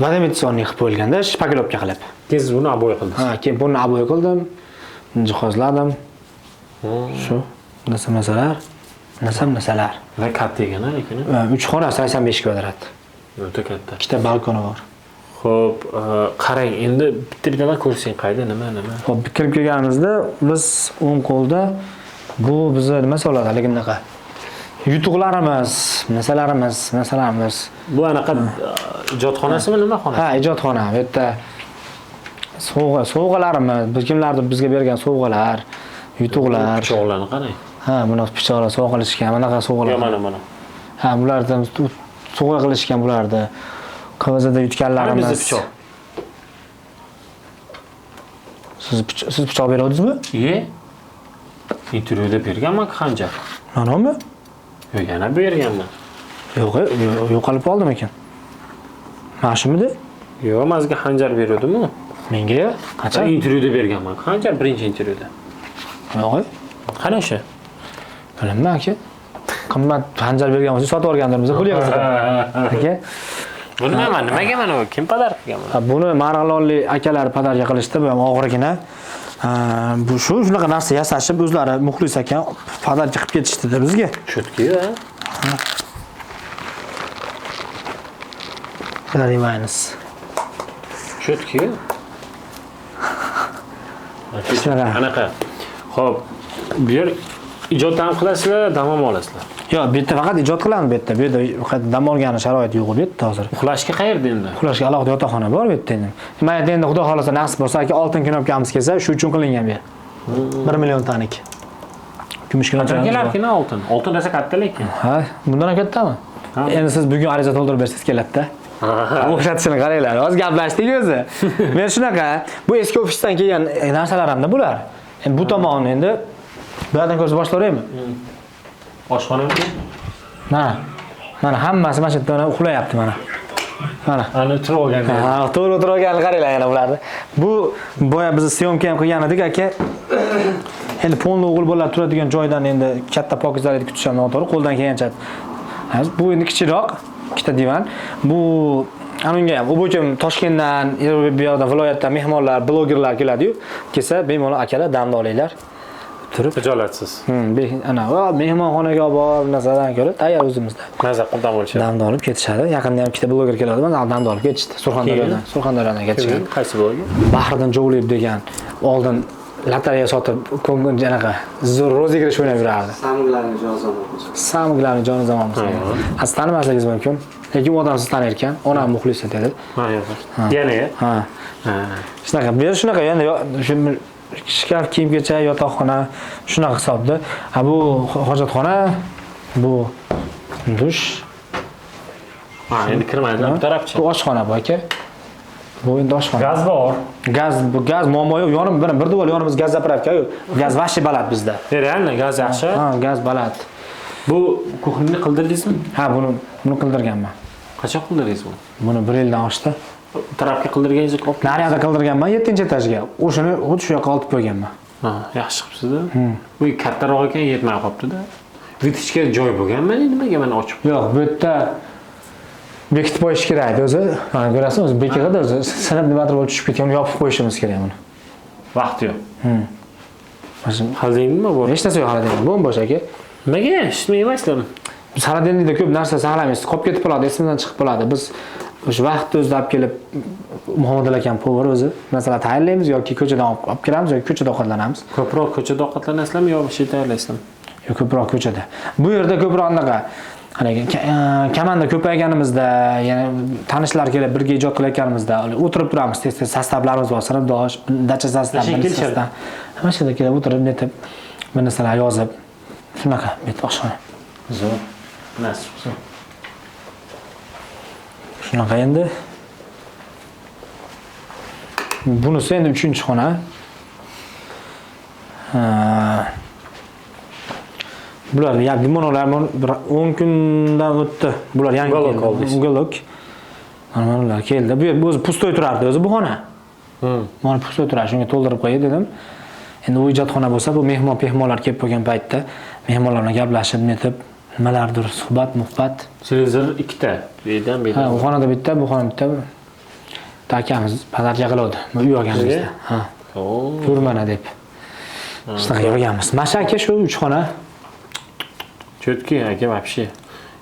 Vodamitsonni qilib qo'yilganda, shpakilovka qilib. Tez buni oboy qildingiz. Ha, keyin buni oboy qildim, jihozladim. Shu narsa-narsalar, narsa-narsalar. Va katta ekan, lekin. 3 xona 85 kvadrat. O'ta katta. Ikkita balkoni bor. Xo'p, qarang, endi bitta-bittadan ko'rsang qayda, nima, nima. Xo'p, kirib kelganimizda biz o'ng qo'lda bu bizni nima soladi, haligi bunaqa yutuqlarimiz, narsalarimiz, narsalarimiz. Bu anaqa ijodxonasimi, nima xonasi? Ha, ijodxona. Bu yerda sovg'alarimiz, biz kimlardir bizga bergan sovg'alar, yutuqlar. Pichoqlarni qarang. Ha, buni pichoqlar sovg'a qilishgan, bunaqa sovg'alar. Yo, mana, mana. Ha, bulardan sovg'a qilishgan bularni. QVZda yutganlarimiz. Qani bizda pichoq? Siz pichoq beruvdingizmi? Iye. Intervyuda berganman xanjar. Manami? Yo'q, yana berganman. Yo'q, yo'qolib qoldimi ekan? Mana shumidi? Yo'q, men sizga xanjar beruvdim-ku. Menga qachon? Intervyuda berganman. Xanjar birinchi intervyuda. Yo'q. Qani o'sha? Bilmayman aka. Qimmat xanjar bergan bo'lsa sotib olgandirmiz, pul yig'sa. Aka. Buni nima, nimaga mana bu? Kim podarka qilgan buni? Ha, buni Marg'ilonlik akalar podarka qilishdi, bu ham og'irgina. Ha, bu shunaqa narsa yasashib o'zlari muxlis ekan, podarka qilib ketishdi-da bizga. Cho'tki-yu, ha? Minus. Cho'tki-yu. Shunaqa. Anaqa. Xo'p, bu yer ijod ham qilasizlar, dam ham olasizlar. Yo'q, bu yerda faqat ijod qilamiz bu yerda. Bu yerda faqat dam olgani sharoit yo'q bu yerda hozir. Uxlashga qayerda endi? Uxlashga alohida yotoqxona bor bu yerda endi. Mana endi Xudo xolasa nasib bo'lsa, aka oltin knopkamiz kelsa, shu uchun qilingan bu yer. 1 million tanik. Kumush knopkamiz Qachon bor. kelarkin oltin? Oltin rosa katta lekin. Ha, bundan ham kattami? Ha. Endi siz bugun ariza to'ldirib bersangiz keladi-da. O'xshatishini qaranglar. Hozir gaplashdik o'zi. Men shunaqa, bu eski ofisdan kelgan narsalar hamda bular. Endi bu tomonni endi bu yerdan ko'rsa boshlayveraymi? Oshxonami? Mana. Mana hammasi mana shu yerda uxlayapti mana. Mana. Ana turib olgan. Ha, to'g'ri o'tirib olganini qaranglar yana bularni. Bu boya biz syomka ham qilgan edik aka. Endi polni o'g'il bolalar turadigan joydan endi katta pokizalik kutish ham noto'g'ri, qo'ldan kelgancha. Bu endi kichikroq, ikkita divan. Bu ana unga ham, u bo'yicha Toshkentdan, bu yoqdan viloyatdan mehmonlar, blogerlar keladi-yu. Kelsa bemalol akalar damni olinglar. Turib Xijolatsiz. Ana, va mehmonxonaga olib borib narsadan ko'ra tayyor o'zimizda. Maza qilib dam olishadi. Damni olib ketishadi. Yaqinda ham ikkita bloger keladi, mana damni olib ketishdi. Surxondaryodan, Surxondaryodan ketishgan. Qaysi bloger? Bahriddin Jovliyev degan oldin lotereya sotib, ko'ngil anaqa zo'r rozыгрыш o'ynab yurardi. Samglarni jonzamon. Samglarni jonzamon. Siz tanimasligingiz mumkin, lekin u odam sizni tanir ekan, onam muxlisi dedi. Ha, yo'q. Yana? Ha. Ha. Shunaqa, bu yer shunaqa, endi shu shkaf, kiyim-kechak, yotoqxona shunaqa hisobda. Ha, bu hojatxona, bu dush. Ha, endi kirmaydi bu tarafchi. Bu oshxona bu aka. Bu endi oshxona. Gaz bor. Gaz, bu gaz muammo yo'q. Yonim bir devor yonimiz gaz zapravka-yu. Gaz вообще baland bizda. Реально gaz yaxshi. Ha, gaz baland. Bu кухня ni qildirdingizmi? Ha, buni qildirganman. Qachon qildirdingiz buni? Buni 1 yildan oshdi. Tarafga qildirganingizni ko'p. Naryoqda qildirganman, 7-etajga. O'shani xuddi shu yoqqa olib qo'yganman. Ha, yaxshi qilibsiz-da. Bu kattaroq ekan, yetmay qolibdi-da. Вытяжка joy bo'lganmi? Nimaga mana ochib? Yo'q, bu yerda bekitib qo'yish kerak edi o'zi. Mana ko'rasiz, o'zi bekig'ida o'zi sinib nimadir bo'lib tushib ketgan, uni yopib qo'yishimiz kerak buni. Vaqt yo'q. Mana shu Холодильник mi bor? hech narsa yo'q холодильник. Bo'm-bo'sh aka. Nimaga? Hech nima yemasizlarmi? Biz холодильник da ko'p narsa saqlamaymiz. Qolib ketib qoladi, esimizdan chiqib qoladi. Biz o'sha vaqtni o'zida olib kelib Muhammad akam повар o'zi masalan tayyorlaymiz yoki ko'chadan olib kelamiz yoki ko'chada ovqatlanamiz. Ko'proq ko'chada ovqatlanasizlarmi yo bir tayyorlaysizlarmi? Yo ko'proq ko'chada. Bu yerda ko'proq anaqa haligi komanda ko'payganimizda, yana tanishlar kelib birga ijod qilayotganimizda o'tirib turamiz, tez-tez состав larimiz bor, sinfdosh, dacha состав, O'sha birinchi kelishadi. состав. Mana shu yerda kelib o'tirib, netib bir narsalar yozib, shunaqa bu yerda oshxona. Zo'r. Nasib qilsin. Shunaqa endi. Bunisi endi 3-xona. Ha. Bular ya limonalar bir 10 kundan o'tdi. Bular yangi Уголок keldi. oldingiz. Уголок. Mana bular keldi. Bu yer o'zi пустой turardi o'zi bu xona. Mana пустой turadi, shunga to'ldirib qo'yay dedim. Endi u ijodxona bo'lsa, bu mehmon pehmonlar kelib qolgan paytda mehmonlar bilan gaplashib, netib, nimalardir suhbat, muhbat. Televizor ikkita. Bu yerdan bu Ha, yerdan. u xonada bitta, bu xonada bitta. Bitta akamiz подарка qiluvdi. Uy olganimizda. Sizga? Ha. Oo. Ko'rmana deb. Shunaqa olganmiz. Mana shu aka shu 3 xona. Чётко aka вообще.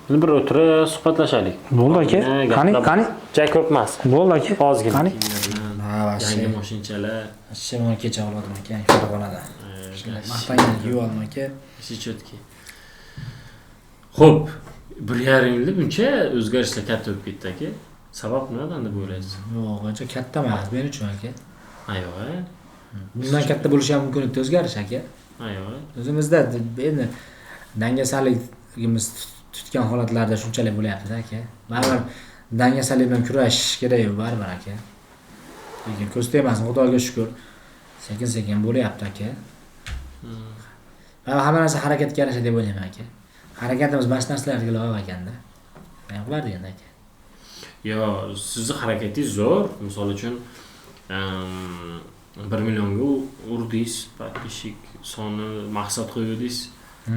Endi bir o'tirib suhbatlashaylik. Bo'ldi aka. Ha, Qani, gaplar- qani? Ja ko'p emas. Bo'ldi aka. Ozgina. Qani? Ha, Yangi moshinchalar. Вообще mana kecha oldim aka, Farg'onada. Maqtangan kiyib oldim aka. Ishi чётко. Xo'p, 1,5 yilda buncha o'zgarishlar katta bo'lib ketdi aka. Sabab nimadan deb o'ylaysiz? Yo'q, ancha katta emas men uchun aka. Ha, yo'q, Bundan katta bo'lishi ham mumkin edi o'zgarish aka. ha, yo'q. O'zimizda endi dangasaligimiz tutgan holatlarda shunchalik bo'lyapti-da aka. Baribir dangasalik bilan kurashish kerak baribir aka. Lekin ko'z tegmasin, Xudoga shukr. Sekin-sekin bo'lyapti aka. Baribir hamma narsa harakatga yarasha deb o'ylayman aka. Harakatimiz mana shu narsalarga loyiq ekanda. Nima qilardi endi aka? Yo, sizni harakatingiz zo'r. Misol uchun, 1 millionga urdingiz, подписчик soni maqsad qo'ydingiz.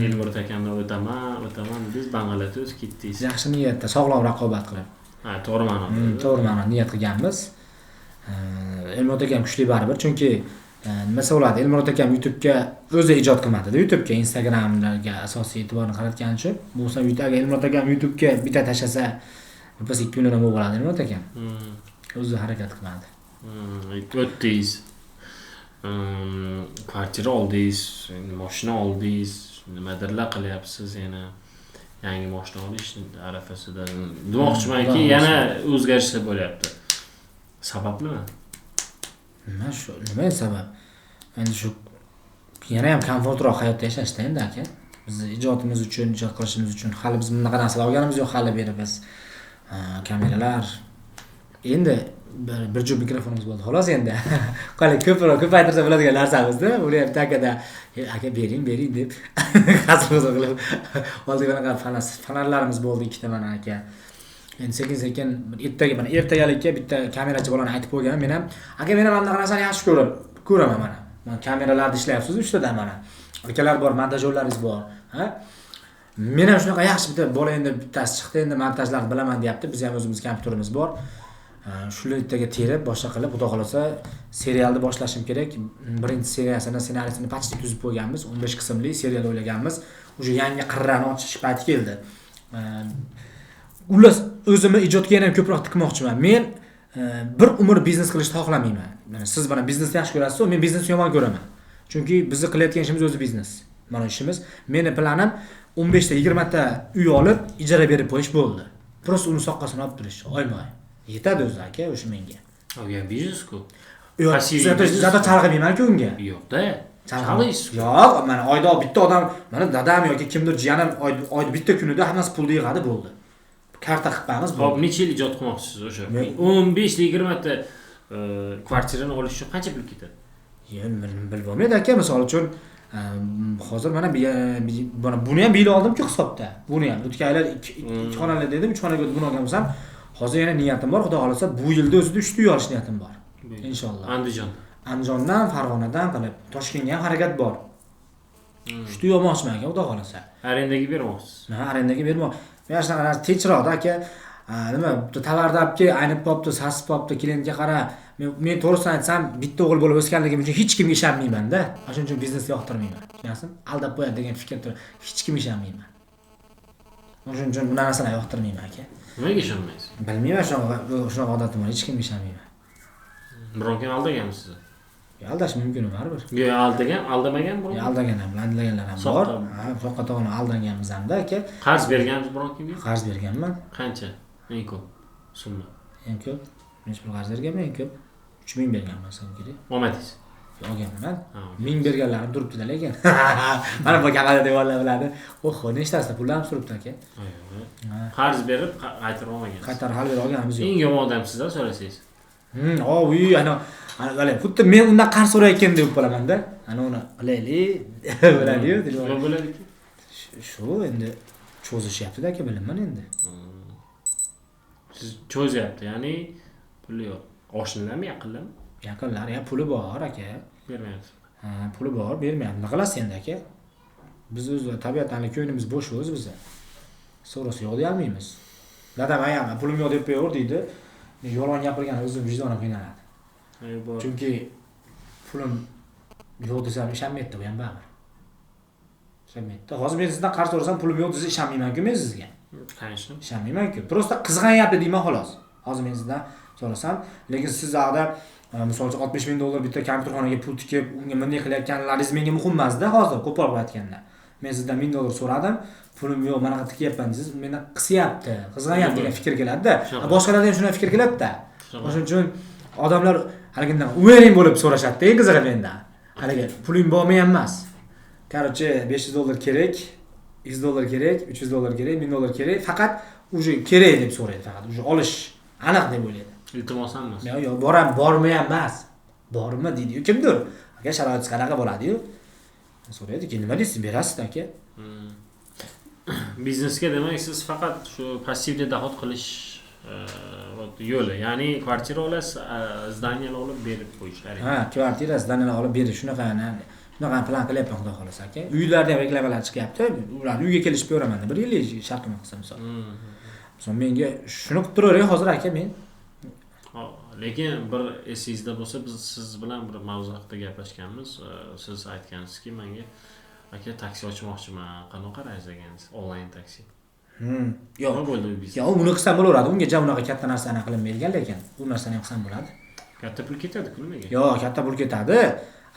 Elmurod akamdan o'taman, o'taman dedingiz, bang'alatib o'tib ketdingiz. Yaxshi niyatda sog'lom raqobat qilib. Ha, to'g'ri ma'noda. To'g'ri ma'no niyat qilganmiz. Elmurod akam kuchli baribir, chunki nima desa bo'ladi, Elmurod akam YouTube'ga o'zi ijod qilmadi-da, YouTube'ga, Instagramlarga asosiy e'tiborni qaratgani uchun, bo'lsa agar Elmurod akam YouTube'ga bitta tashlasa, biz 2 million bo'lib qoladi Elmurod akam. O'zi harakat qilmadi. O'tdingiz. Kvartira oldingiz, mashina oldingiz, nimadirlar qilyapsiz yana. Yangi mashina olish arafasida. Demoqchimanki, yana o'zgarishlar bo'lyapti. Sabab nima? Nima shu, nima sabab? Endi shu yana ham komfortroq hayotda yashashda endi aka. Biz ijodimiz uchun, ijod qilishimiz uchun hali biz bunaqa narsalar olganimiz yo'q, hali beri biz kameralar endi bir juft mikrofonimiz bo'ldi xolos endi. Qani ko'proq ko'paytirsa bo'ladigan narsamizda, uni ham takada aka bering, bering deb hazil qilib oldik. Bunaqa fonarlarimiz bo'ldi ikkita mana aka. Endi sekin-sekin ertaga mana ertagalikka bitta kamerachi bolani aytib qo'yganman men ham. Aka men ham bunaqa narsani yaxshi ko'rib ko'raman mana. Mana kameralarda ishlayapsiz uchtadan mana. Akalar bor, montajyorlaringiz bor, ha? Men ham shunaqa yaxshi bitta bola endi bittasi chiqdi, endi montajlarni bilaman deyapti. Biz ham o'zimiz kompyuterimiz bor. Shular ertaga terib, boshqa qilib, xudo xolasa serialni boshlashim kerak. Birinchi seriyasini, ssenariysini почти tuzib qo'yganmiz. 15 qismli serial o'ylaganmiz. Уже yangi qirrani ochish payti keldi. Xullas o'zimni ijodga yana ham ko'proq tikmoqchiman. Men bir umr biznes qilishni xohlamayman. Mana siz mana biznesni yaxshi ko'rasiz, men biznesni yomon ko'raman. Chunki bizni qilayotgan ishimiz o'zi biznes. Mana ishimiz. Meni planim 15 ta 20 ta uy olib, ijara berib qo'yish bo'ldi. Просто uni soqqasini olib turish, oyma-oy. Yetadi o'zi aka o'sha menga. Olgan biznes-ku. Yo'q, zato chalg'imayman-ku unga. Yo'q-da. Chalg'iysiz. Yo'q, mana oyda bitta odam, mana dadam yoki kimdir jiyanim oyda bitta kunida hammasi pulni yig'adi bo'ldi. Karta qilib. Hop, necha yil ijod qilmoqchisiz o'sha? 15 ta 20 ta kvartirani olish uchun qancha pul ketadi? Yo'q, bilib bo'lmaydi aka, misol uchun hozir mana buni ham bil oldimku hisobda. Buni ham o'tgan yil 2 xonali dedim, 3 xonaga buni olgan bo'lsam, hozir yana niyatim bor, Xudo xolasa bu yilda o'zida 3 ta uy olish niyatim bor. Inshaalloh. Andijonda. Andijondan, Farg'onadan qilib Toshkentga ham harakat bor. 3 ta uy olmoqchiman aka, Xudo xolasa. Arendaga bermoqchisiz? Ha, arendaga bermoq. Men shunaqa narsa tinchroqda aka, nima, tovarni olib kel, aynib qolibdi, sasib qolibdi, klientga qara. Men to'g'risini aytsam, bitta o'g'il bo'lib o'sganligim uchun hech kimga ishonmayman-da. Shuning uchun biznesni yoqtirmayman. Tushunasizmi? Aldab qo'yadi degan fikr turib, hech kimga ishonmayman. Shuning uchun bu narsalarni yoqtirmayman aka. Nimaga ishonmaysiz? Bilmayman, shunaqa odatim bor, hech kimga ishonmayman. Biror kim aldaganmi sizni? Aldash mumkin baribir. Yo'q, aldagan, aldamagan biror kim? Aldagan ham, aldaganlar ham bor. Ha, soqqa tog'ini aldanganmiz hamda aka. Qarz berganmiz biror kimga? Qarz berganman. Qancha? Eng ko'p summa. Eng ko'p necha pul qarz berganman? Eng ko'p 3000 berganman sen kerak. Olmadingiz? Olganman. 1000 berganlarim turibdi-da lekin. Mana bu kamarada devorlar biladi. Oho, nechtasida pullarim turibdi aka. Qarz berib qaytarib olmagansiz. Qaytarib hali beri olganimiz yo'q. Eng yomon odamsiz-da so'rasangiz. Oy, ana xuddi men undan qarz so'rayotgan deb bo'laman-da. Ana uni qilaylik, biladi-yu. Nima bo'ladiki? Shu endi cho'zishyapti-da aka, bilaman endi. Siz cho'zyapti, ya'ni puli yo'q. Oshnalarmi, yaqinlarmi? Yaqinlar, ya puli bor aka. Bermayapti. Ha, puli bor, bermayapti. Nima qilasiz endi aka? Biz o'z tabiatan ko'nglimiz bo'sh o'zi bizni. So'rasa yo'q deya olmaymiz. Dadam ayam pulim yo'q deb qo'yaver deydi. Men yolg'on gapirgan o'zim vijdonim qiynaladi. Chunki pulim yo'q desam ishonmaydi bu ham baribir. Ishonmaydi. Hozir men sizdan qarz so'rasam pulim yo'q desa ishonmayman-ku men sizga. Конечно. Ishonmayman-ku. Prosta qizg'anyapti deyman xolos. Hozir men sizdan so'rasam, lekin siz haqida misol uchun $60,000 bitta kompyuterxonaga pul tikib, unga bunday qilayotganlaringiz menga muhim emas-da hozir qo'pol qilib aytganda. Men sizdan $1000 so'radim, pulim yo'q, mana qilib tikyapman desiz, meni qisyapti, qizg'anyapti degan fikr keladi-da. Boshqalarda ham shunday fikr keladi-da. O'shuning uchun odamlar haligindan уверен bo'lib so'rashadi-da, eng qizig'i mendan. Haligi puling bormi ham emas. Короче, $500 kerak, $100 kerak, $300 kerak, $1000 kerak, faqat уже kerak deb so'raydi, faqat уже olish aniq deb o'ylaydi. Iltimos ham emas. Yo'q, yo'q, boram, bormi ham emas. Bormi deydi-yu kimdir. Aka, sharoitingiz qanaqa bo'ladi-yu? So'raydi, keyin nima deysiz, berasiz aka. Biznesga demak siz faqat shu passivni dohod qilish yo'li, ya'ni kvartira olasiz, zdaniyalar olib berib qo'yish. Ha, kvartira, zdaniyalar olib berish, shunaqa shunaqa plan qilyapman Xudo xolasa aka. Uylarda ham reklamalar chiqyapti. Ularni uyga kelishib beraman, bir yillik shartnoma qilsam misol. Misol menga shuni qilib turavering hozir aka men. Lekin bir esingizda bo'lsa, biz siz bilan bir mavzu haqida gaplashganmiz. Siz aytgansizki menga aka taksi ochmoqchiman, qanaqa qaraysiz degansiz, onlayn taksi. Yo'q, bo'ldi bu biznes. Yo'q, uni qilsam bo'laveradi. Unga ja unaqa katta narsani qilinmaydigan, lekin u narsani ham qilsam bo'ladi. Katta pul ketadi-ku nimaga? Yo'q, katta pul ketadi.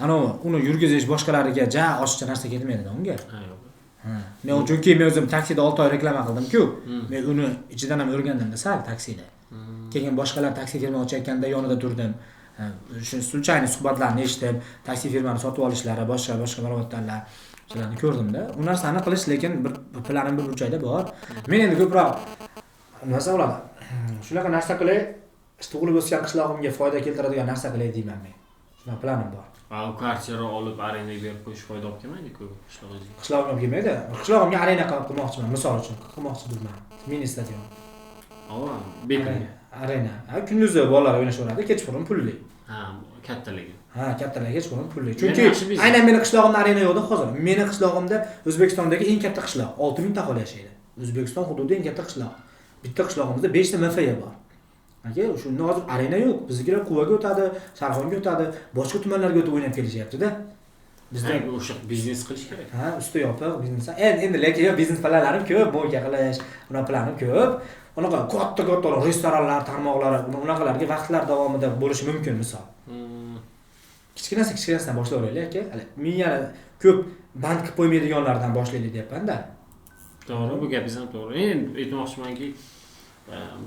Ana uni yurgizish boshqalariga ja oshiqcha narsa ketmaydi unga. Ha, yo'q. Ha. Men chunki men o'zim taksida 6 oy reklama qildim-ku. Men uni ichidan ham o'rgandim-da sal taksida. Keyin boshqalar taksi firma ochayotganda yonida turdim. Shu случайно suhbatlarni eshitib, taksi firmani sotib olishlari, boshqa ma'lumotlar, shularni ko'rdimda. U narsani qilish lekin bir planim bir burchakda bor. Men endi ko'proq nima bo'ladi? Shunaqa narsa qilay, tug'ilib o'sgan qishlog'imga foyda keltiradigan narsa qilay deyman men. Shunaqa planim bor. Kvartira olib arendaga berib qo'yish foyda olib kelmaydi-ku qishlog'ingizga. Qishlog'imga olib kelmaydi. Qishlog'imga arenda qilib qilmoqchiman, misol uchun qilmoqchi bo'lman. Mini stadion. Bekin. Arena. Ha, kunduzi bolalar o'ynashaveradi, kechqurun pulli. Ha, kattaligi. Ha, kattaligi kechqurun pulli. Chunki aynan meni qishlog'imda arena yo'qda hozir. Meni qishlog'imda O'zbekistondagi eng katta qishloq, 6000 ta aholi yashaydi. O'zbekiston hududida eng katta qishloq. Bitta qishlog'imizda 5 ta MFY bor. Aka, shunda hozir arena yo'q. Biznikilar Quvaga o'tadi, Sarxonga o'tadi, boshqa tumanlarga o'tib o'ynab kelishyapti-da. Bizda o'sha biznes qilish kerak. Ha, usti yopiq biznes. Endi lekin yo'q, biznes planlarim ko'p, bo'yga qilish, unaqa planim ko'p. Unaqa katta-katta restoranlar tarmoqlari, unaqalarga vaqtlar davomida bo'lishi mumkin misol. Kichkinasidan boshlayveraylik aka. Hali miyani ko'p band qilib qo'ymaydiganlardan boshlaylik deyapman-da. To'g'ri, bu gapingiz ham to'g'ri. Endi aytmoqchimanki,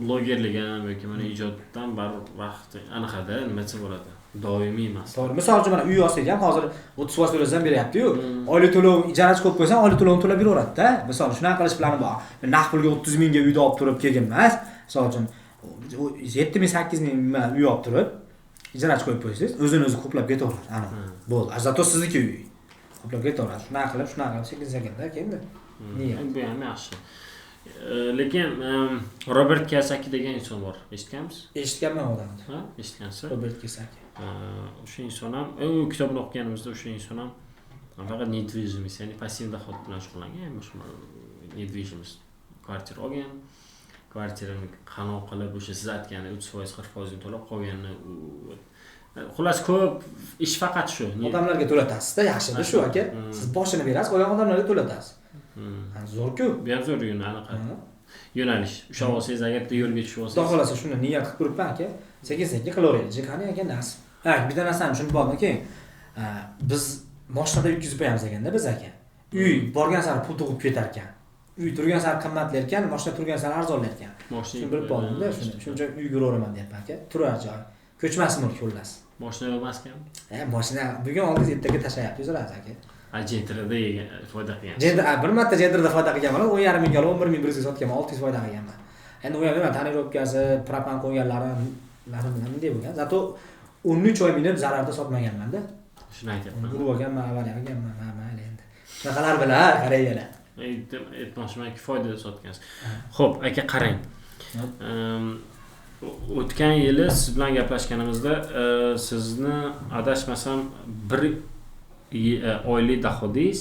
Blogerlik ham yoki mana ijoddan baribir vaqt anaqada, nima desa bo'ladi, doimiy emas. To'g'ri. Misol uchun mana uy olsak ham hozir 30% to'lasam beryapti-yu. Oylik to'lov ijarachi qo'yib qo'ysang, oylik to'lovini to'lab beraveradi-da. Misol shunaqa qilish plani bor. Naqd pulga 30 mingga uyni olib turib keyin emas. Misol uchun 7 ming, 8 ming uy olib turib ijarachi qo'yib qo'ysangiz, o'zini o'zi qoplab ketaveradi. Ana bo'ldi. Zato sizniki uy. Qoplab ketaveradi. Shunaqa qilib, shunaqa qilib sekin-sekinda endi. Niyat. Bu ham yaxshi. Lekin Robert Kiyosaki degan inson bor. Eshitganmisiz? Eshitganman odamni. Ha, eshitgansiz? Robert Kiyosaki. O'sha inson ham, u kitobini o'qiganimizda o'sha inson ham faqat недвижимость, ya'ni passiv dohod bilan shug'ullangan, ya'ni o'sha недвижимость kvartira olgan, kvartirani qanoq qilib o'sha siz aytgan 30%, 40% to'lab qolganini, xullas ko'p ish faqat shu. Odamlarga to'latasizda, yaxshida shu aka. Siz boshini berasiz, qolgan odamlarga to'latasiz. Zo'r-ku. Bu ham zo'r anaqa yo'nalish. Ushlab olsangiz, agar bitta yo'lga tushib olsangiz. Xudo xolasa shuni niyat qilib turibman aka. Sekin-sekin qilaveraylik. Qani aka nasib. Ha, bitta narsani tushunib oldim-ki, biz mashinada yutkazib qo'yamiz ekanda biz aka. Uy borgan sari pul tug'ib ketar ekan. Uy turgan sari qimmatlar ekan, mashina turgan sari arzonlar ekan. Shuni bilib oldimda, shuni. Shuncha uy ko'raveraman deyapman aka. Turar joy. Ko'chmas mulk xullas. Mashina emas ekan. Mashina bugun oldingiz ertaga tashlayapti o'zlari aka. Jentrada foyda qilgan. Jentra bir marta Jentrada foyda qilganman, 10,5 mingga olib 11,100 ga sotganman, 600 foyda qilganman. Endi u yerda tonirovkasi, propan qo'yganlari bunday bo'lgan. Zato 13 oy minib zararda sotmaganman-da. Shuni aytyapman. Urib olganman, avariya qilganman, ha, mayli endi. Shunaqalar bilan qaranglar. Aytmoqchimanki, foydada sotgansiz. Xo'p, aka qarang. O'tgan yili siz bilan gaplashganimizda sizni adashmasam bir oylik dohodingiz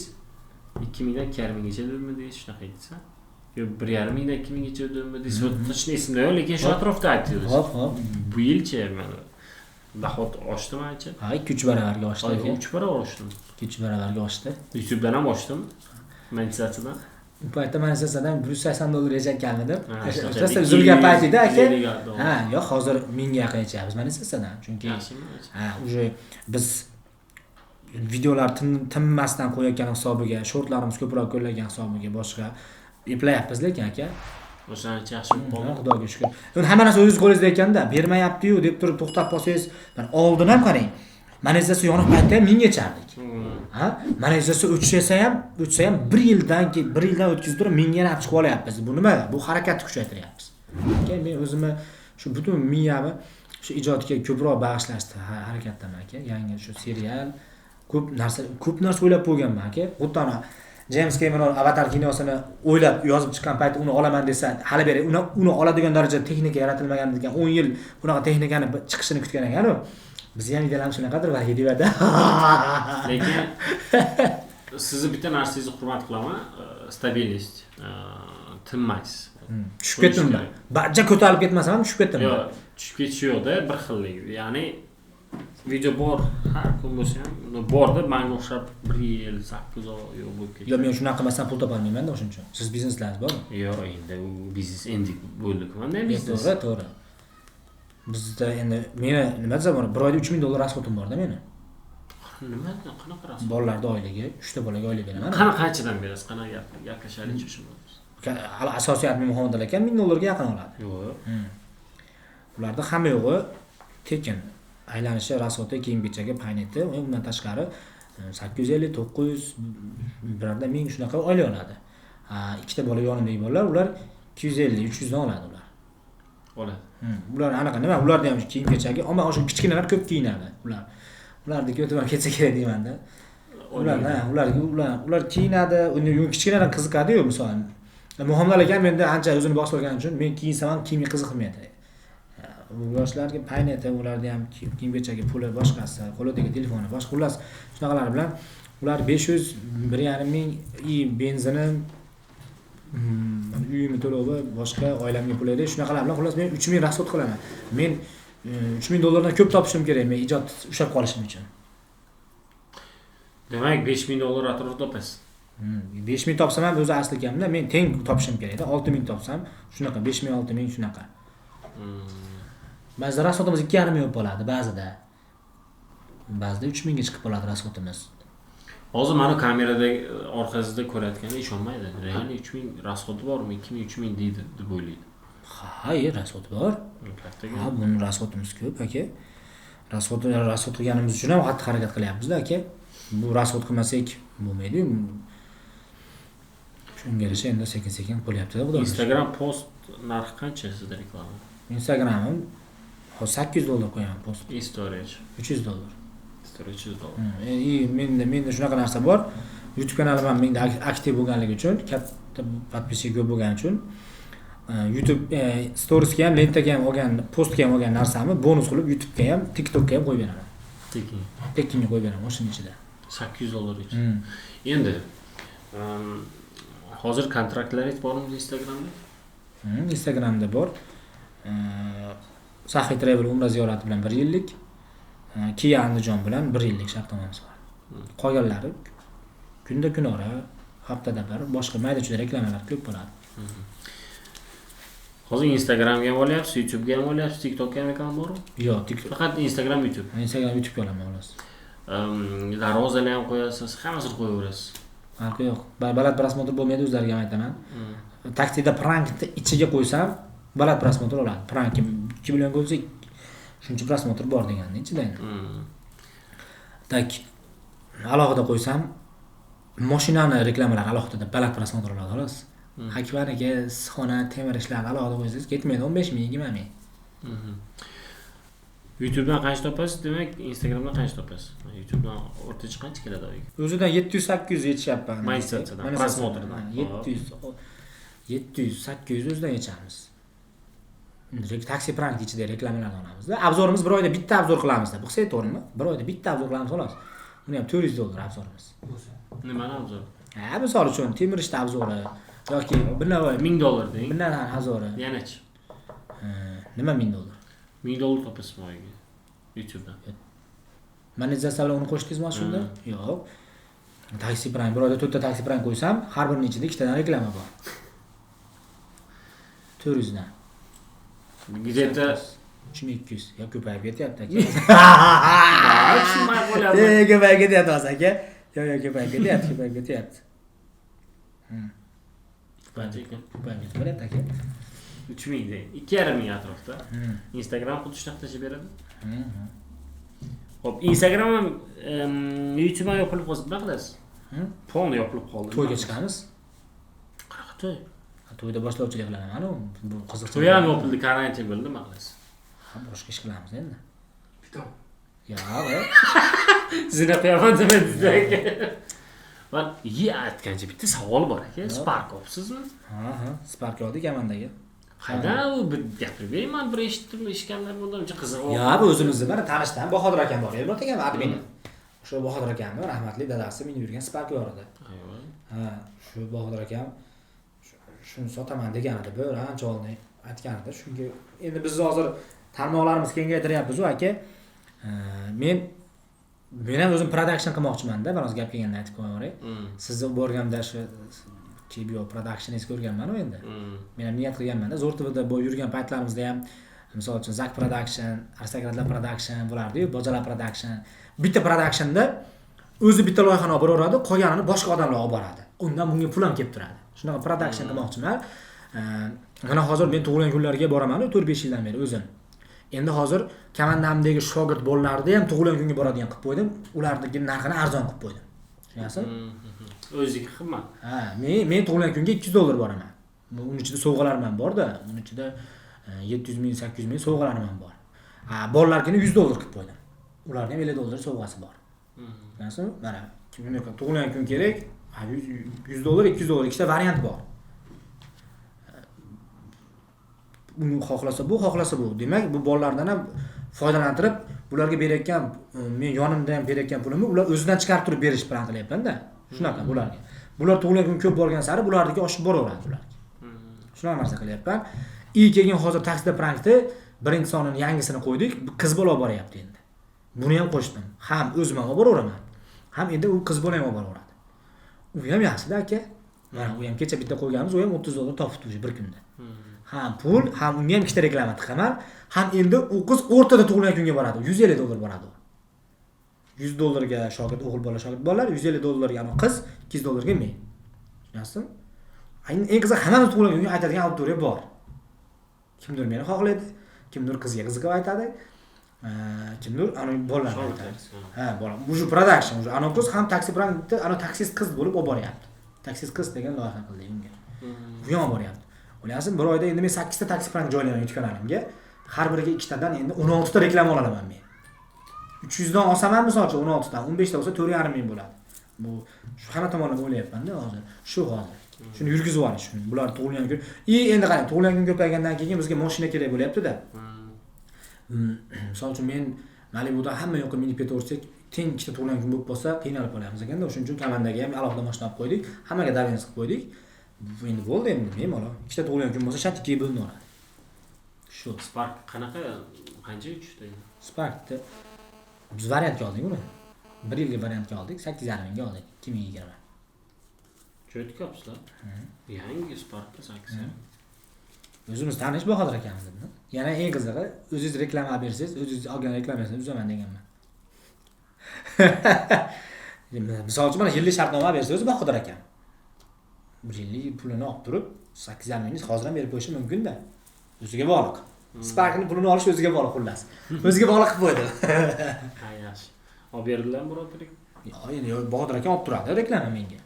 2 mingdan 2,5 minggacha dedimi, shunaqa aytsa? Yo 1,5 mingdan 2 minggacha dedimi, точно esimda yo'q, lekin shu atrofda aytdingiz. Hop, hop. Bu yilchi mana dohod oshdimi ancha? Ha, 2-3 baravarga oshdi. 3 barobar oshdimi? 2-3 baravarga oshdi. YouTube'dan ham oshdimi? Monetizatsiyadan? U paytda monetizatsiyadan $180 yashayotgandim. O'shanda uzilgan payt edi aka. Ha, yo'q, hozir 1000 ga yaqin yashayapmiz monetizatsiyadan. Chunki ha, уже biz videolar tinmasdan qo'yayotgan hisobiga, shortlarimiz ko'proq ko'rilgan hisobiga boshqa eplayapmiz lekin aka. O'shancha yaxshi bo'lib qoldi. Xudoga shukr. Endi hamma narsa o'zingiz qo'lingizda ekanda, bermayapti-yu deb turib to'xtab qolsangiz, mana oldin ham qarang. Monetizatsiya yoniq paytda ham 1000 ga ichardik. Ha, monetizatsiya o'chsa ham 1 yildan keyin 1 yildan o'tkazib turib 1000 ga yana chiqib olyapmiz. Bu nima? Bu harakatni kuchaytiryapmiz. Keyin men o'zimni shu butun miyamni shu ijodga ko'proq bag'ishlashda harakatdaman aka. Yangi shu serial, ko'p narsa o'ylab qo'yganman aka. Xuddi ana James Cameron Avatar kinosini o'ylab yozib chiqqan paytda uni olaman desa, hali beri uni oladigan darajada texnika yaratilmagan degan 10 yil bunaqa texnikani chiqishini kutgan ekan-ku. Biz ham idealamiz shunaqadir balki deydi. Lekin sizni bitta narsangizni hurmat qilaman, stabilnost, tinmaysiz. Tushib ketdim. Barcha ko'tarilib ketmasam ham tushib ketdim. Yo'q, tushib ketish yo'q-da, bir xillik. Ya'ni video bor, har kun bo'lsa ham, borda menga o'xshab 1 yil 8 oy yo'q bo'lib ketdi. Yo'q, men shunaqa qilmasam pul topa olmayman-da o'shuning uchun. Siz bizneslaringiz bormi? Yo'q, endi u biznes endi bo'ldi-ku. Mana biznes. To'g'ri, to'g'ri. Bizda endi meni nima desam bor, bir oyda $3000 rasxotim bor-da meni. Nima, qanaqa rasxod? Bolalarda oyligi, 3 ta bolaga oylik beraman. Qana qanchadan berasiz? Qana gaplashaylikchi shu. Hali asosiy admin Muhammad aka $1000 ga yaqin oladi. Yo'q. Ularda hamma yo'g'i tekin. Aylanishi, rasxodi, kiyim-kechagi, payneti, undan tashqari 850, 900, birorda 1000 shunaqa oylik oladi. Ha, ikkita bola yonimdagi bolalar, ular 250, 300 dan oladi ular. Oladi. Ular anaqa nima, ularda ham kiyim-kechagi, ammo o'sha kichkinalar ko'p kiyinadi ular. Ularniki o'tib ham ketsa kerak deyman-da. Ular, ha, ular kiyinadi, uni kichkinalar qiziqadi-yu, masalan. Muhammad aka menda ancha o'zini bosib olgani uchun men kiyinsam ham kiyimga qiziqmaydi. Bu yoshlarga payneti, ularda ham kiyim-kechagi puli boshqasi, qo'lidagi telefoni boshqa, xullas shunaqalar bilan ular 500, 1,5 ming i benzini, uyimni to'lovi, boshqa oilamga pul edi. Shunaqalar bilan xullas men 3000 rasxod qilaman. Men $3000 dan ko'p topishim kerak, men ijod ushlab qolishim uchun. Demak $5000 atrofida topasiz. 5000 topsam ham o'zi asli kamda, men teng topishim kerakda. 6000 topsam, shunaqa 5000, 6000 shunaqa. Ba'zida rasxodimiz 2,5 ming bo'lib qoladi, ba'zida. Ba'zida 3000 ga chiqib qoladi rasxodimiz. Hozir mana kamerada orqasida ko'rayotganda ishonmaydi. Real 3000 rasxodi bormi? 2000, 3000 deydi deb o'ylaydi. Ha, расход bor. Katta. Ha, buni расход imiz ko'p, aka. Расход qilganimiz uchun ham xatti harakat qilyapmiz-da, aka. Bu расход qilmasak bo'lmaydi. Shunga yarasha endi sekin-sekin bo'lyapti-da, xudo. Instagram post narxi qancha sizda reklama? Instagramim hozir $800 qo'yaman post. Storage. $300. Story $300. И menda shunaqa narsa bor. YouTube kanalim ham menda aktiv bo'lganligi uchun, katta подписчик ko'p bo'lgani uchun YouTube storiesga ham, lentaga ham olgan, postga ham olgan narsamni bonus qilib YouTube'ga ham, TikTokga ham qo'yib beraman. Tekin. Tekinga qo'yib beraman o'shaning ichida. $800 ichida. Endi hozir kontraktlaringiz bormi Instagramda? Instagramda bor. Sahiy Travel Umra ziyorati bilan 1 yillik, Kia Andijon bilan 1 yillik shartnomamiz bor. Qolganlari kunda kunora, haftada bir boshqa mayda-chuyda reklamalar ko'p bo'ladi. Hozir Instagramga ham olyapsiz, YouTube'ga ham olyapsiz, TikTokga ham reklama bormi? Yo'q, TikTok, Faqat Instagram, YouTube. Instagram, YouTube'ga olaman xolos. Darvozalar ham qo'yasiz, hammasini qo'yaverasiz. Farqi yo'q. Baland просмотр bo'lmaydi, o'zlariga ham aytaman. Taksida prankni ichiga qo'ysam, baland просмотр oladi. Prank 2 million bo'lsa, shuncha просмотр bor deganda ichida endi. Так, alohida qo'ysam, mashinani reklamalari alohida baland просмотр oladi xolos. Akbar aka, issiqxona, temir ishlarni alohida qo'ysangiz ketmaydi 15 ming, 20 ming. YouTube'dan qancha topasiz? Demak, Instagramdan qancha topasiz? YouTube'dan o'rtacha qancha keladi oyiga? O'zidan 700-800 yechyapman. Monetizatsiyadan, просмотр dan. 700 700 800 o'zidan yechamiz. Taksi prank ichida reklamalarni olamizda. Обзор imiz bir oyda bitta обзор qilamizda. Bu qilsak to'g'rimi? Bir oyda bitta обзор qilamiz xolos. Uni ham $400 обзор imiz. Nimani обзор? Ha, misol uchun temir ishda обзор i yoki bir navoiy $1000 deng. Bir narsani обзор i. Yanachi. Nima $1000? $1000 topasizmi oyiga YouTube'dan? Monetizatsiya bilan uni qo'shdingizmi shunda? Yo'q. Taksi prank bir oyda 4 ta taksi prank qo'ysam, har birining ichida 2 tadan reklama bor. 400 dan. Где-то 3200. Ya ko'payib ketyapti aka. Tushunmay qolyapman. Ko'payib ketyapti hozir aka. Yo'q, yo'q, ko'payib ketyapti, ko'payib ketyapti. Qancha ekan? Ko'payib ketib boryapti aka. 3000 deng. 2,5 ming atrofida. Instagram xuddi shunaqa beradi. Xo'p, Instagram ham, YouTube ham yopilib qolsa nima qilasiz? Полный yopilib qoldi. To'yga chiqamiz. Qanaqa to'y? To'yda boshlovchilik qilaman, bu qiziq. To'y ham yopildi, karantin bo'ldi, nima qilasiz? Ha, boshqa ish qilamiz endi. Piton. Yo'q, Zina qiyaman demadingiz aka. Va aytgancha bitta savol bor aka. Spark olibsizmi? Ha, ha, Spark oldik amandagi. Qaydan u bir gapirib bering, man bir eshitdim, eshitganlar bo'ldi, uncha qiziq. Yo'q, bu o'zimizni mana tanishdan Bahodir akam bor. Elmurod akam admin. O'sha Bahodir akamni rahmatli dadasi minib yurgan Spark bor edi. Ha, shu Bahodir akam shuni sotaman degan edi, bir ancha oldin aytgan edi. Shunga endi biz hozir tarmoqlarimiz kengaytiryapmiz-u aka. Men ham o'zim production qilmoqchiman-da, biroz gap kelganda aytib qo'yaveray. Sizni borganda shu KBO productioningizni ko'rganman-u endi. Men ham niyat qilganman-da, Zo'r TVda yurgan paytlarimizda ham misol uchun Zak Production, Aristokratlar Production bo'lardi-yu, Bojalar Production. Bitta productionda o'zi bitta loyihani olib boraveradi, qolganini boshqa odamlar olib boradi. Undan bunga pul ham kelib turadi. Shunaqa production qilmoqchiman. Mana hozir men tug'ilgan kunlarga boraman-u 4-5 yildan beri o'zim. Endi hozir komandamdagi shogird bolalarni ham tug'ilgan kunga boradigan qilib qo'ydim. Ularniki narxini arzon qilib qo'ydim. Tushunyapsizmi? O'ziniki qimmat. Ha, men tug'ilgan kunga $200 boraman. Uning ichida sovg'alarim ham bor-da. Uning ichida 700 ming, 800 ming sovg'alarim ham bor. Ha, bolalarnikini $100 qilib qo'ydim. Ularning ham $50 sovg'asi bor. Tushunyapsizmi? Mana tug'ilgan kun kerak, $100, $200 ikkita variant bor. Uni xohlasa bu, xohlasa bu. Demak, bu bolalardan ham foydalantirib, bularga berayotgan, men yonimda ham berayotgan pulimni ular o'zidan chiqarib turib berish bilan qilyapman-da. Shunaqa bularga. Bular tug'ilgan kun ko'p borgan sari bularniki oshib boraveradi ularga. Shunaqa narsa qilyapman. I keyin hozir taksida prankni birinchi sonini yangisini qo'ydik. Qiz bola olib boryapti endi. Buni ham qo'shdim. Ham o'zim ham olib boraveraman. Ham endi u qiz bola ham olib boraveradi. U ham yaxshi-da aka. Mana u ham kecha bitta qo'yganmiz, u ham $30 topibdi bir kunda. Ham pul, ham unga ham ikkita reklama tiqaman, ham endi u qiz o'rtada tug'ilgan kunga boradi, $150 boradi u. $100 ga shogird o'g'il bola, shogird bolalar, $150 ga qiz, $200 ga men. Tushunyapsizmi? Eng qizig'i hammamiz tug'ilgan kunga aytadigan auditoriya bor. Kimdir meni xohlaydi, kimdir qizga qiziqib aytadi, kimdir ana bolalarni aytadi. Ha, bola. Уже production, уже ana qiz ham taksi prankda, ana taksist qiz bo'lib olib boryapti. Taksist qiz degan loyiha qildik unga. Bu ham boryapti. O'ylayapsiz, bir oyda endi men 8 ta taksi prank joylayman YouTube kanalimga. Har biriga ikkitadan endi 16 ta reklama olaman men. 300 dan olsam ham misol uchun 16 dan 15 ta bo'lsa 4,5 ming bo'ladi. Bu shu hamma tomonlama o'ylayapman-da hozir. Shu hozir. Shuni yurgizib olish shuni. Bular tug'ilgan kun. Endi qarang, tug'ilgan kun ko'paygandan keyin bizga mashina kerak bo'lyapti-da. Misol uchun men Malibuda hamma yoqqa minib ketaversak, teng ikkita tug'ilgan kun bo'lib qolsa, qiynalib qolamiz ekanda. O'shuning uchun komandaga ham alohida mashina olib qo'ydik. Hammaga доверенность qilib qo'ydik. Endi bo'ldi endi bemalol. Ikkita tug'ilgan kun bo'lsa, shart ikkiga bo'linadi. Shu. Spark qanaqa, qancha tushdi? Sparkni biz variantga oldik uni. 1 yillik variantga oldik, 8,5 mingga oldik, 2020. Cho'tga olibsizlar. Yangi Sparkka 8. O'zimiz tanish Bahodir akamiz dedim. Yana eng qizig'i, o'zingiz reklama bersangiz, o'zingiz olgan reklamangizni uzaman deganman. Misol uchun mana yillik shartnoma bersa o'zi Bahodir akam. 1 yillik pulini olib turib, 8,5 mingni hozir ham berib qo'yishi mumkin-da. O'ziga bog'liq. Sparkning pulini olish o'ziga bog'liq xullas. O'ziga bog'liq qilib qo'ydi. Ha, yaxshi. Olib berdilarmi birorta? Yo'q, endi Bahodir akam olib turadi reklama menga.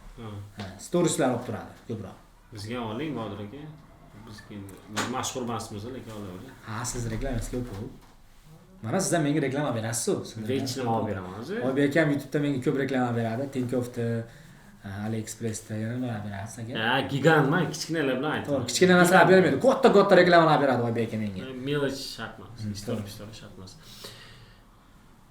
Ha, storieslar olib turadi ko'proq. Bizga oling Bahodir aka. Bizga biz mashhur emasmiz, lekin olavering. Ha, siz reklamangiz ko'p u. Mana siz ham menga reklama berasiz-ku. Vechni olib beraman o'zi. Oybek akam YouTube'da menga ko'p reklama beradi. Tinkoffda, AliExpress'da yana nima berasiz aka? Ha, gigantman, kichkinalar bilan aytaman. To'g'ri, kichkina narsalar bermaydi. Katta-katta reklamalar beradi Oybek aka menga. Мелочь shart emas. Istori shart emas.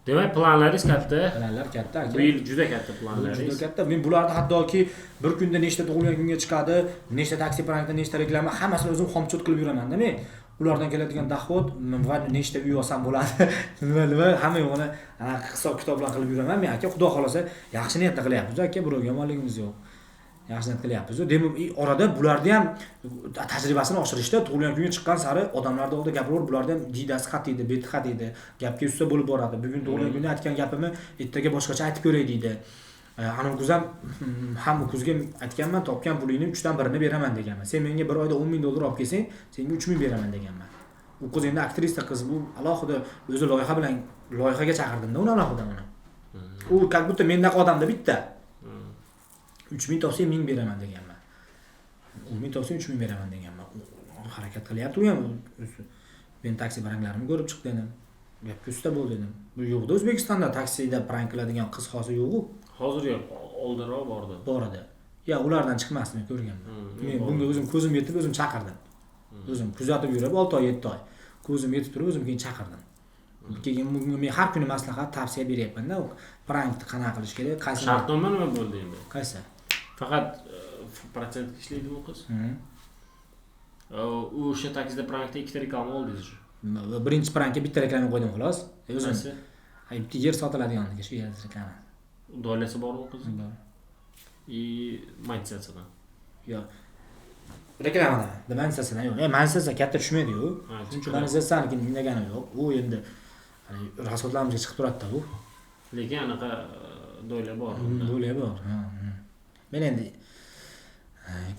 Demak, planlaringiz katta. Planlar katta aka. Bu yil juda katta planlaringiz. Juda katta. Men bularni hattoki bir kunda nechta tug'ilgan kunga chiqadi, nechta taksi prankda, nechta reklama, hammasini o'zim xomchut qilib yuraman-da men. Ulardan keladigan dohod va nechta uy olsam bo'ladi, nima hamma yo'g'ini hisob kitob bilan qilib yuraman men aka. Xudo xolasa yaxshi niyatda qilyapmiz aka, birovga yomonligimiz yo'q. Yaxshi niyat qilyapmiz. Demak, orada bularni ham tajribasini oshirishda tug'ilgan kunga chiqqan sari odamlarning oldida gapiraverib, bularni ham diydasi qatiydi, beti qatiydi, gapga usta bo'lib boradi. Bugun tug'ilgan kunda aytgan gapimni ertaga boshqacha aytib ko'ray deydi. Ana kuz ham kuzga aytganman, topgan pulingni 3dan 1ini beraman deganman. Sen menga bir oyda 10 ming dollar olib kelsang, senga 3 ming beraman deganman. U qiz endi aktrisa qiz, bu alohida o'zi loyiha bilan loyihaga chaqirdim-da uni alohida uni. U как будто mendaqa odamda bitta. 3 ming topsang 1000 beraman deganman. 10 ming topsang 3 ming beraman deganman. Harakat qilyapti u ham. Men taksi pranklarimni ko'rib chiq dedim. Gapga usta bo'l dedim. Bu yo'qda O'zbekistonda taksida prank qiladigan qiz hozir yo'q-u. Hozir yo'q, oldinroq bordi. Bor edi. Ya ulardan chiqmasdi, men ko'rganman. Men bunga o'zim ko'zim yetib o'zim chaqirdim. O'zim kuzatib yurib 6 oy, 7 oy. Ko'zim yetib turib o'zim keyin chaqirdim. Keyin bunga men har kuni maslahat, tavsiya beryapman-da, prankni qanaqa qilish kerak, qaysi shartnoma nima bo'ldi endi? Qaysi? Faqat protsentga ishlaydimi u qiz? U o'sha taksida prankda ikkita reklama oldingiz. Birinchi prankka bitta reklama qo'ydim xolos. O'zim. Ha, bitta yer sotiladigan shu yer reklama. Doilasi bormi qiz? Bor. И monetizatsiyadan. Yo'q. Reklamadan, monetizatsiyadan yo'q. Monetizatsiya katta tushmaydi-yu. Chunki monetizatsiyaniki indagani yo'q. U endi hani rasodlarimizga chiqib turadi-da u. Lekin anaqa doila bor. Doila bor. Ha. Men endi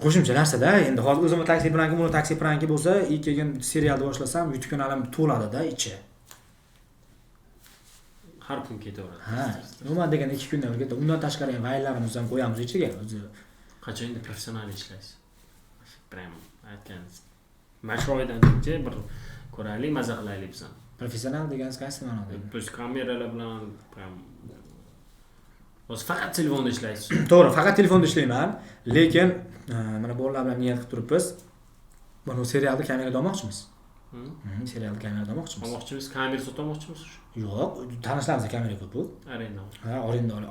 qo'shimcha narsada, endi hozir o'zimni taksi pranki, buni taksi pranki bo'lsa, keyin serialni boshlasam, YouTube kanalim to'ladi-da ichi. Har kun ketaveradi. Ha, nima degan 2 kunda bir ketadi. Undan tashqari ham fayllarimizni ham qo'yamiz ichiga o'zi. Qachon endi professional ishlaysiz? Prям aytganingiz. Mana shu oydan keyin bir ko'raylik, maza qilaylik biz ham. Professional deganingiz qaysi ma'noda? Biz kameralar bilan prям hozir faqat telefonda ishlaysiz. To'g'ri, faqat telefonda ishlayman, lekin mana bolalar bilan niyat qilib turibmiz. Mana serialni kamerada olmoqchimiz. Serialni kamerada olmoqchimiz. Olmoqchimiz, kamera sotmoqchimiz? Yo'q, tanishlarimizda kamera ko'p u. Arenda. Ha,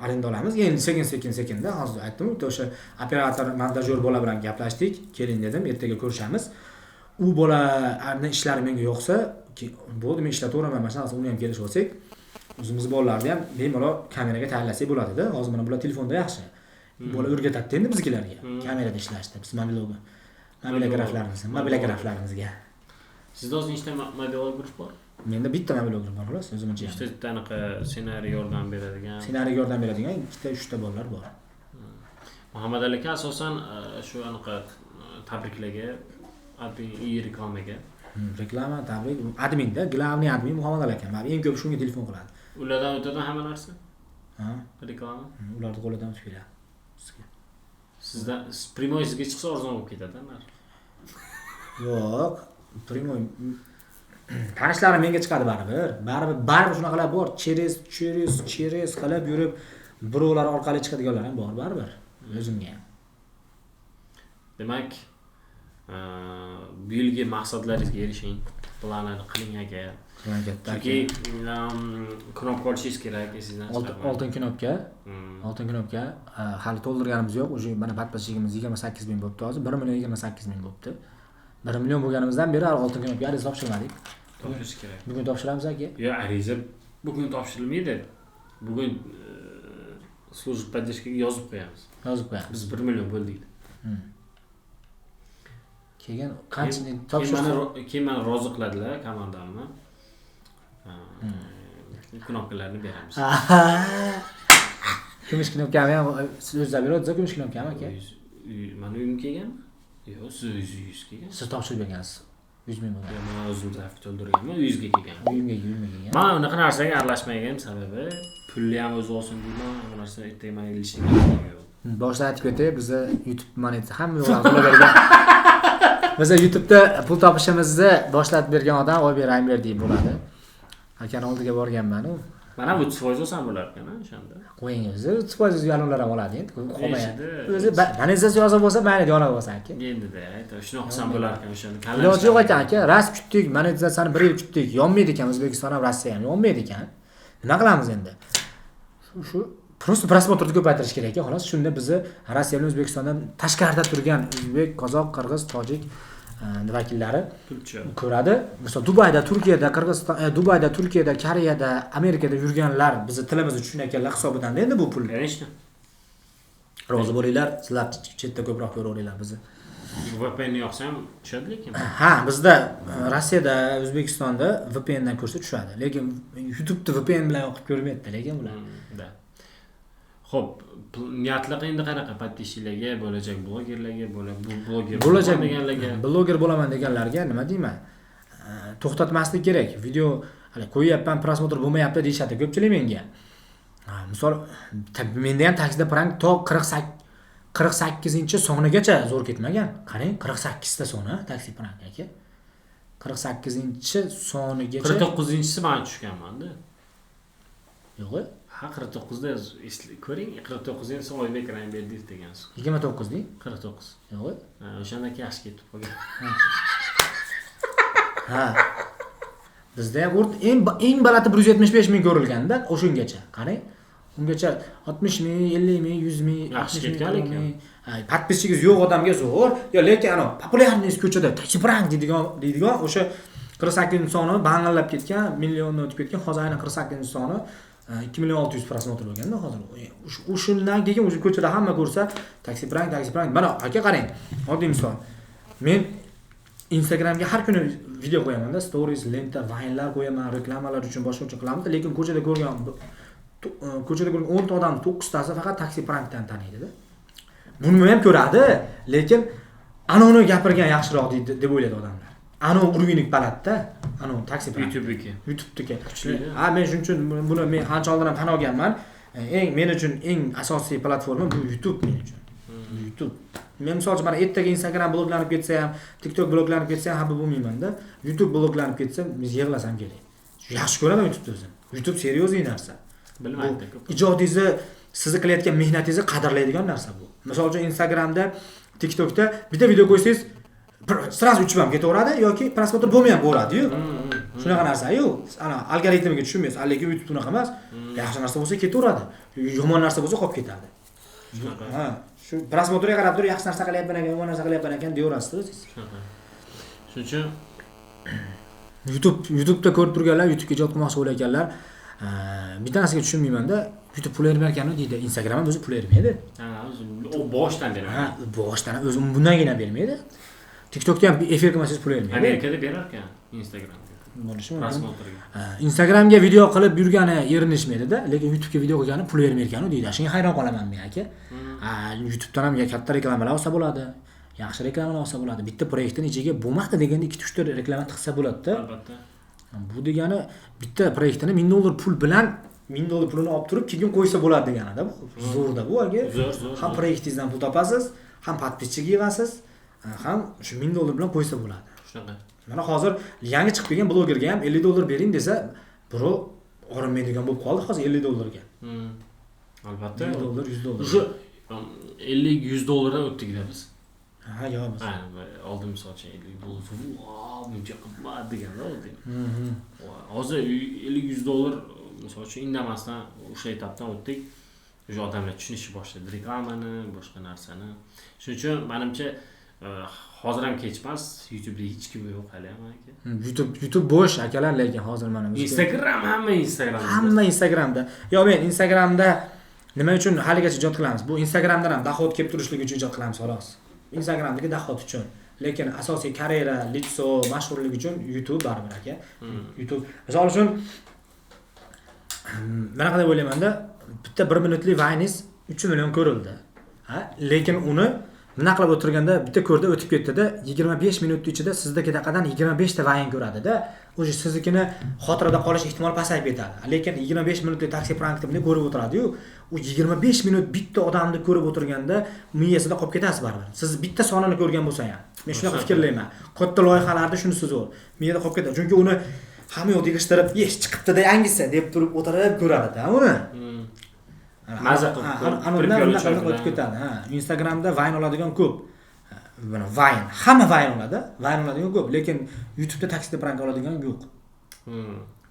arenda olamiz. Endi sekin-sekinda hozir aytdim, o'sha operator, montajyor bola bilan gaplashdik. Keling dedim, ertaga ko'rishamiz. U bolani ishlari menga yoqsa, bo'ldi, men ishlataveraman, mana shunaqa uni ham kelishib olsak, o'zimiz bolalarni ham bemalol kameraga tayyorlasak bo'ladi-da. Hozir mana bular telefonda yaxshi. Bola o'rgatadi endi bizgilarga kamerada ishlashni, biz mobilograflarimizga. Sizda o'zi nechta mobilograf bor? Menda bitta mobilograf bor xolos, o'zimcha. Ikkita anaqa ssenariy yordam beradigan. Ssenariyga yordam beradigan 2-3 ta bolalar bor. Muhammad aka asosan shu anaqa tabriklarga, API reklamaga. Reklama, tabrik, adminda, главный admin Muhammad Ali aka. Eng ko'p shunga telefon qiladi. Ulardan o'tadi hamma narsa? Ha. Reklama. Ularni qo'lidan o'tib keladi. Sizga. Sizdan прямой sizga chiqsa arzon bo'lib ketadi narx. Yo'q, прямой tanishlarim menga chiqadi baribir. Baribir shunaqalar bor. Через через через qilib yurib birovlar orqali chiqadiganlar ham bor baribir. O'zimga ham. Demak, bu yilgi maqsadlaringizga erishing, planlarni qiling aka. Chunki knopka olishingiz kerak esingizdan chiqarmang. Oltin knopka, oltin knopka hali to'ldirganimiz yo'q. Уже mana подписчигimiz 28 ming bo'libdi hozir. 1 million 28 ming bo'libdi. 1 million bo'lganimizdan beri hali oltin knopka ariza topshirmadik. Topshirish kerak. Bugun topshiramiz aka. Yo'q, ariza bugun topshirilmaydi. Bugun служба поддержкаga yozib qo'yamiz. Yozib qo'yamiz. Biz 1 million bo'ldik. Keyin qancha Keyin topshirsa keyin mani rozi qiladilar komandamni. Knopkalarni beramiz. Kumush knopkani ham siz o'zingiz beryapsiz, kumush knopkani aka. Mani uyimga kelganmi? Yo'q, siz o'zingiz kelgan. Siz topshirib bergansiz. 100 ming bo'lgan. Yo'q, man o'zim заявка to'ldirganman, 100 ga kelgan. Uyimga kelgan. Man unaqa narsaga aralashmagan sababi pulni ham o'zi olsin deyman, bu narsa ertaga manga ilishni yo'q. Boshida aytib ketay, biza YouTube monetiz hamma yo'llarni qilib bergan. Biza YouTube'da pul topishimizni boshlab bergan odam Oybek Raimberdiyev bo'ladi. Akani oldiga borganman u. Man ham 30% olsam bo'lar ekan o'shanda. Qo'ying o'zi 30% yalonlar ham oladi endi. Qolmayapti. Eshidi. O'zi monetizatsiya yozib bo'lsa, mayli yonib olsa aka. Endi-da, shunaqa qilsam bo'lar ekan o'shanda. Iloji yo'q ekan aka, rost kutdik, monetizatsiyani 1 yil kutdik. Yonmaydi ekan O'zbekiston ham, Rossiya ham yonmaydi ekan. Nima qilamiz endi? Shu просто просмотрni ko'paytirish kerak ekan, xolos. Shunda bizni Rossiya bilan O'zbekistondan tashqarida turgan o'zbek, qozoq, qirg'iz, tojik vakillari Pul tushadi. ko'radi. Misol Dubayda, Turkiyada, Qirg'iziston, Dubayda, Turkiyada, Koreyada, Amerikada yurganlar bizni tilimizni tushunayotganlar hisobidan endi bu pul. Конечно. Rozi bo'linglar, sizlar chetda ko'proq ko'raveringlar bizni. VPN yoqsa ham tushadi lekin. Ha, bizda Rossiyada, O'zbekistonda VPNdan ko'rsa tushadi. Lekin YouTube'da VPN bilan yoqib ko'rmaydi lekin ular. Да. Xo'p, niyatlar endi qanaqa подписчикlarga, bo'lajak blogerlarga, bu bloger Bo'lajak bo'laman deganlarga. Bloger bo'laman deganlarga nima deyman? To'xtatmaslik kerak. Video hali qo'yyapman, просмотр bo'lmayapti deyishadi ko'pchilik menga. Ha, misol menda ham taksida prank to 48-sonigacha zo'r ketmagan. Qarang, 48 ta soni taksi prank aka. 48-sonigacha. 49-inchisi man tushganman-da. Yo'q. Ha, 49 da ko'ring, 49-inchisi Oybek Raimberdiyev degansiz. 29 deng? 49. Yo'q. Ha, o'shanda yaxshi ketib qolgan. Ha. Bizda ham eng baland'i 175 ming ko'rilganda o'shungacha. Qarang. Ungacha 60 ming, 50 ming, 100 ming, Yaxshi 60 ming, ketgan 40 lekin. ming. Ha, подписчиgingiz yo'q odamga zo'r. Yo, lekin ana популярность ko'chada taksi prank deydigan o'sha 48 soni bang'illab ketgan, milliondan o'tib ketgan. Hozir aynan 48 soni 2 million 600 просмотр bo'lganda hozir. O'shundan keyin o'sha ko'chada hamma ko'rsa taksi prank, taksi prank. Mana aka qarang, oddiy misol. Men Instagramga har kuni video qo'yamanda, stories, lenta, vaynlar qo'yaman, reklamalar uchun, boshqa uchun qilamiz, lekin ko'chada ko'rgan 10 ta odam 9 tasi faqat taksi prankdan taniydi-da. Buni ham ko'radi, lekin anavini gapirgan yaxshiroq deydi deb o'ylaydi odamlar. Anavi уровень balandda, anavi taksi prank. YouTube'niki. YouTube'dagi. Kuchli. Ha, men shuning uchun buni men ancha oldin ham tan olganman. Eng men uchun eng asosiy platforma bu YouTube men uchun. YouTube. Men misol uchun mana ertaga Instagram bloklanib ketsa ham, TikTok bloklanib ketsa ham xafa bo'lmayman-da. YouTube bloklanib ketsa, men yig'lasam kerak. Yaxshi ko'raman YouTube'ni o'zim. YouTube серьезный narsa. Bilmaydi ko'p. Ijodingizni, sizni qilayotgan mehnatingizni qadrlaydigan narsa bu. Misol uchun Instagramda, TikTokda bitta video qo'ysangiz, сразу uchib ham ketaveradi yoki просмотр bo'lmay ham ko'radi-yu. Shunaqa narsa-yu. Ana algoritmiga tushunmaysiz. Lekin YouTube unaqa emas. Yaxshi narsa bo'lsa ketaveradi. Yomon narsa bo'lsa qolib ketadi. Shunaqa. Ha, shu просмотрga qarab turib yaxshi narsa qilyapman ekan, yomon narsa qilyapman ekan deyaverasiz o'zingiz. Shunaqa. Shuning uchun YouTube'da ko'rib turganlar, YouTube'ga ijod qilmoqchi bo'layotganlar, bitta narsaga tushunmaymanda, YouTube pul bermar ekan deydi. Instagram ham o'zi pul bermaydi. Ha, o'zi u boshdan beradi. Ha, boshdan o'zi bundan keyin ham bermaydi. TikTokda ham efir qilmasangiz pul bermaydi. Amerikada berar ekan Instagramga. Bo'lishi mumkin. Просмотрga. Ha, Instagramga video qilib yurgani erinishmaydida, lekin YouTube'ga video qilgani pul bermayotgani deydi. Shunga hayron qolaman men aka. Ha, YouTube'dan ham katta reklamalar olsa bo'ladi. Yaxshi reklamalar olsa bo'ladi. Bitta proyektning ichiga bo'lmadi deganda 2-3 ta reklama tiqsa bo'ladi-da. Albatta. Bu degani bitta proyektini $1000 pul bilan $1000 pulini olib turib keyin qo'ysa bo'ladi deganida bu. Zo'rda bu aka. Zo'r, zo'r. Ham proyektingizdan pul topasiz, ham podpisчик yig'asiz, ham shu $1000 bilan qo'ysa bo'ladi. Shunaqa. Mana hozir yangi chiqib kelgan blogerga ham $50 bering desa, birov orinmaydigan bo'lib qoldi hozir $50 ga. Albatta. $50, $100. Уже $50-100 dan o'tdik-da biz. Ha, yo'q biz. Ha, oldin misol uchun $50, vau, buncha qimmat deganda oldin. Hozir $50-100 misol uchun indamasdan o'sha etapdan o'tdik. O'sha odamlar tushunishni boshladi reklamani, boshqa narsani. Shuning uchun menimcha hozir ham kech emas, YouTube'da hech kim yo'q hali ham aka. YouTube bo'sh akalar, lekin hozir mana bizga Instagram, hamma Instagramda. Hamma Instagramda. Yo, men Instagramda nima uchun haligacha ijod qilamiz? Bu Instagramdan ham dahot kelib turishligi uchun ijod qilamiz xolos. Instagramdagi dahot uchun. Lekin asosiy karyera, litso, mashhurlik uchun YouTube baribir aka. YouTube. Misol uchun mana qanday o'ylaymanda, bitta 1 minutlik Vines 3 million ko'rildi. Ha, lekin uni nima qilib o'tirganda bitta ko'rdi o'tib ketdi-da, 25 minut ichida sizdagi daqadan 25 ta Vine ko'radi-da. O'sha siznikini xotirada qolish ehtimoli pasayib ketadi. Lekin 25 minutlik taksi prankni bunday ko'rib o'tiradi-yu, u 25 minut bitta odamni ko'rib o'tirganda miyasida qolib ketasiz baribir. Siz bitta sonini ko'rgan bo'lsa ham. Men shunaqa fikrlayman. Katta loyihalarda shunisi zo'r. Miyada qolib ketadi. Chunki uni hamma yoqda yig'ishtirib, "Yesh, chiqibdi-da yangisi" deb turib o'tirib ko'radi-da uni. Maza qilib, anondan o'tib ketadi. Ha, Instagramda Vine oladigan ko'p. Mana Vine, hamma Vine oladi. Vine oladigan ko'p, lekin YouTube'da taksida prank oladigan yo'q.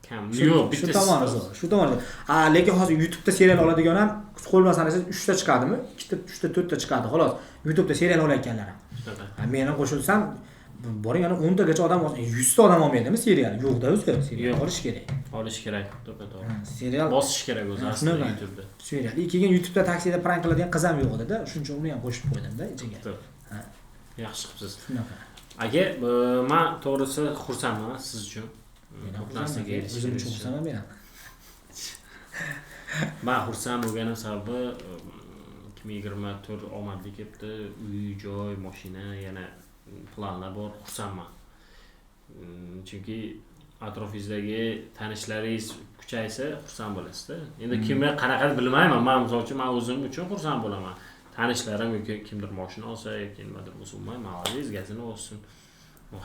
Kam. Yo'q, bitta shu tomoni zo'r. Shu tomoni. Ha, lekin hozir YouTube'da serial oladigan ham qo'l bilan sanasangiz 3 ta chiqadimi? 2 ta, 3 ta, 4 ta chiqadi, xolos. YouTube'da serial olayotganlar ham. Ha, men ham qo'shilsam, boring yana 10 tagacha odam, 100 ta odam olmaydimi serial? Yo'q-da o'zi, serial olish kerak. Olish kerak, to'g'ri. Serial bosish kerak o'zi aslida YouTube'da. Serial. Keyin YouTube'da taksida prank qiladigan qiz ham yo'q edi-da, shuning uchun uni ham qo'shib qo'ydim-da ichiga. Ha. Yaxshi qilibsiz. Shunaqa. Aka, men to'g'risi xursandman siz uchun. Ko'p narsaga erishib, o'zim uchun xursandman men ham. Men xursand bo'lganim sababi 2024 omadli kelibdi, uy, joy, mashina, yana planlar bor, xursandman. Chunki atrofingizdagi tanishlaringiz kuchaysa xursand bo'lasiz-da. Endi kimni qanaqa bilmayman, men misol uchun men o'zim uchun xursand bo'laman. Tanishlarim yoki kimdir mashina olsa yoki nimadir bo'lsa, umuman молодец, gazini olsin.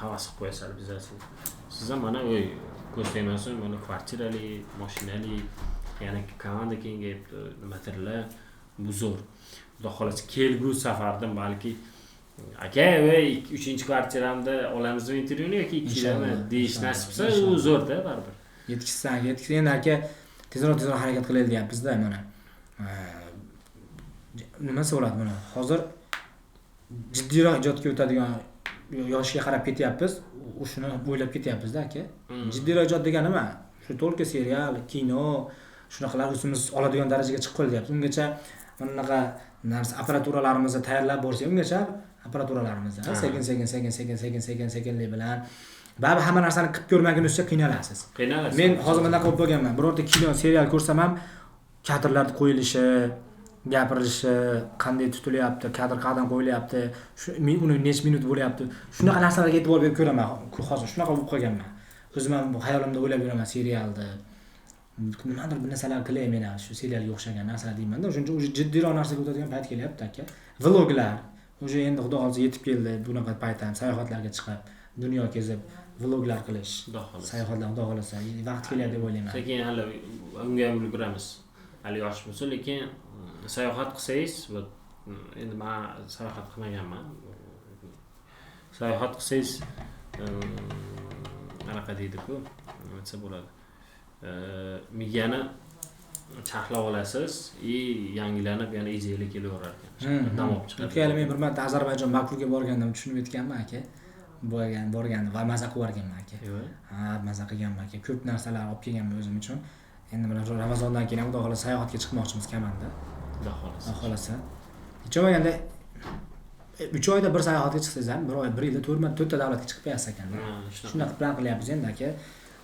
Havas qilib qo'yasizlar bizasi. Siz ham mana o'y ko'z tegmasin, mana kvartirali, mashinali, yana komanda kengayibdi, nimadirlar, bu zo'r. Xudo xolasa kelgusi safarda balki aka, ey 3-kvartiramda olamizmi intervyuni yoki 2dami deyish nasib bo'lsa, u zo'r-da baribir. Yetkizsan, yetkizsan endi aka, tezroq harakat qilaylik deyapmiz-da mana. Nimasi bo'ladi mana? Hozir jiddiyroq ijodga o'tadigan yoshga qarab ketyapmiz, o'shuni o'ylab ketyapmiz-da aka. Jiddiyroq ijod degani nima? Shu to'lka serial, kino, shunaqalar o'zimiz oladigan darajaga chiqib qoldi deyapmiz. Ungacha mana bunaqa narsa apparaturalarimizni tayyorlab borsak, ungacha apparaturalarimizni sekin sekinlik bilan baribir hamma narsani qilib ko'rmagunizcha qiynalasiz. Qiynalasiz. Men hozir bunaqa bo'lib qolganman. Birorta kino, serial ko'rsam ham kadrlarni qo'yilishi, gapirilishi, qanday tutilyapti, kadr qayerdan qo'yilyapti, shu uni necha minut bo'lyapti. Shunaqa narsalarga e'tibor berib ko'raman. Hozir shunaqa bo'lib qolganman. O'zim ham xayolimda o'ylab yuraman serialni. Nimadir bir narsalar qilay men ham shu serialga o'xshagan narsalar deyman-da. Shuning uchun o'sha jiddiyroq narsaga o'tadigan payt kelyapti aka. Vloglar o'sha endi xudo xohlasa yetib keldi bunaqa payt ham sayohatlarga chiqib, dunyo kezib, vloglar qilish. Xudo xohlasa. Sayohatlar xudo xohlasa vaqt kelyapti deb o'ylayman. Sekin hali unga ham ulguramiz. Hali yosh bo'lsa, lekin sayohat qilsangiz, endi men sayohat qilmaganman. Sayohat qilsangiz, anaqa deydi-ku, nima desa bo'ladi. Miyani charxlab olasiz, yangilanib yana ideyalar kelaverar ekan. Dam olib chiqadi. O'tgan yili men bir marta Ozarbayjon Bakuga borgandim, tushunib yetganman aka. Borgandim va maza qilib yuborganman aka. Ha, maza qilganman aka. Ko'p narsalar olib kelganman o'zim uchun. Endi mana Ramazondan keyin xudo xohlasa sayohatga chiqmoqchimiz kamanda. Xudo xohlasa. Xudo xohlasa. Hech bo'lmaganda 3 oyda bir sayohatga chiqsangiz ham, bir oy, bir yilda 4 ta davlatga chiqib qo'yasiz ekanda. Shunaqa plan qilyapmiz endi aka.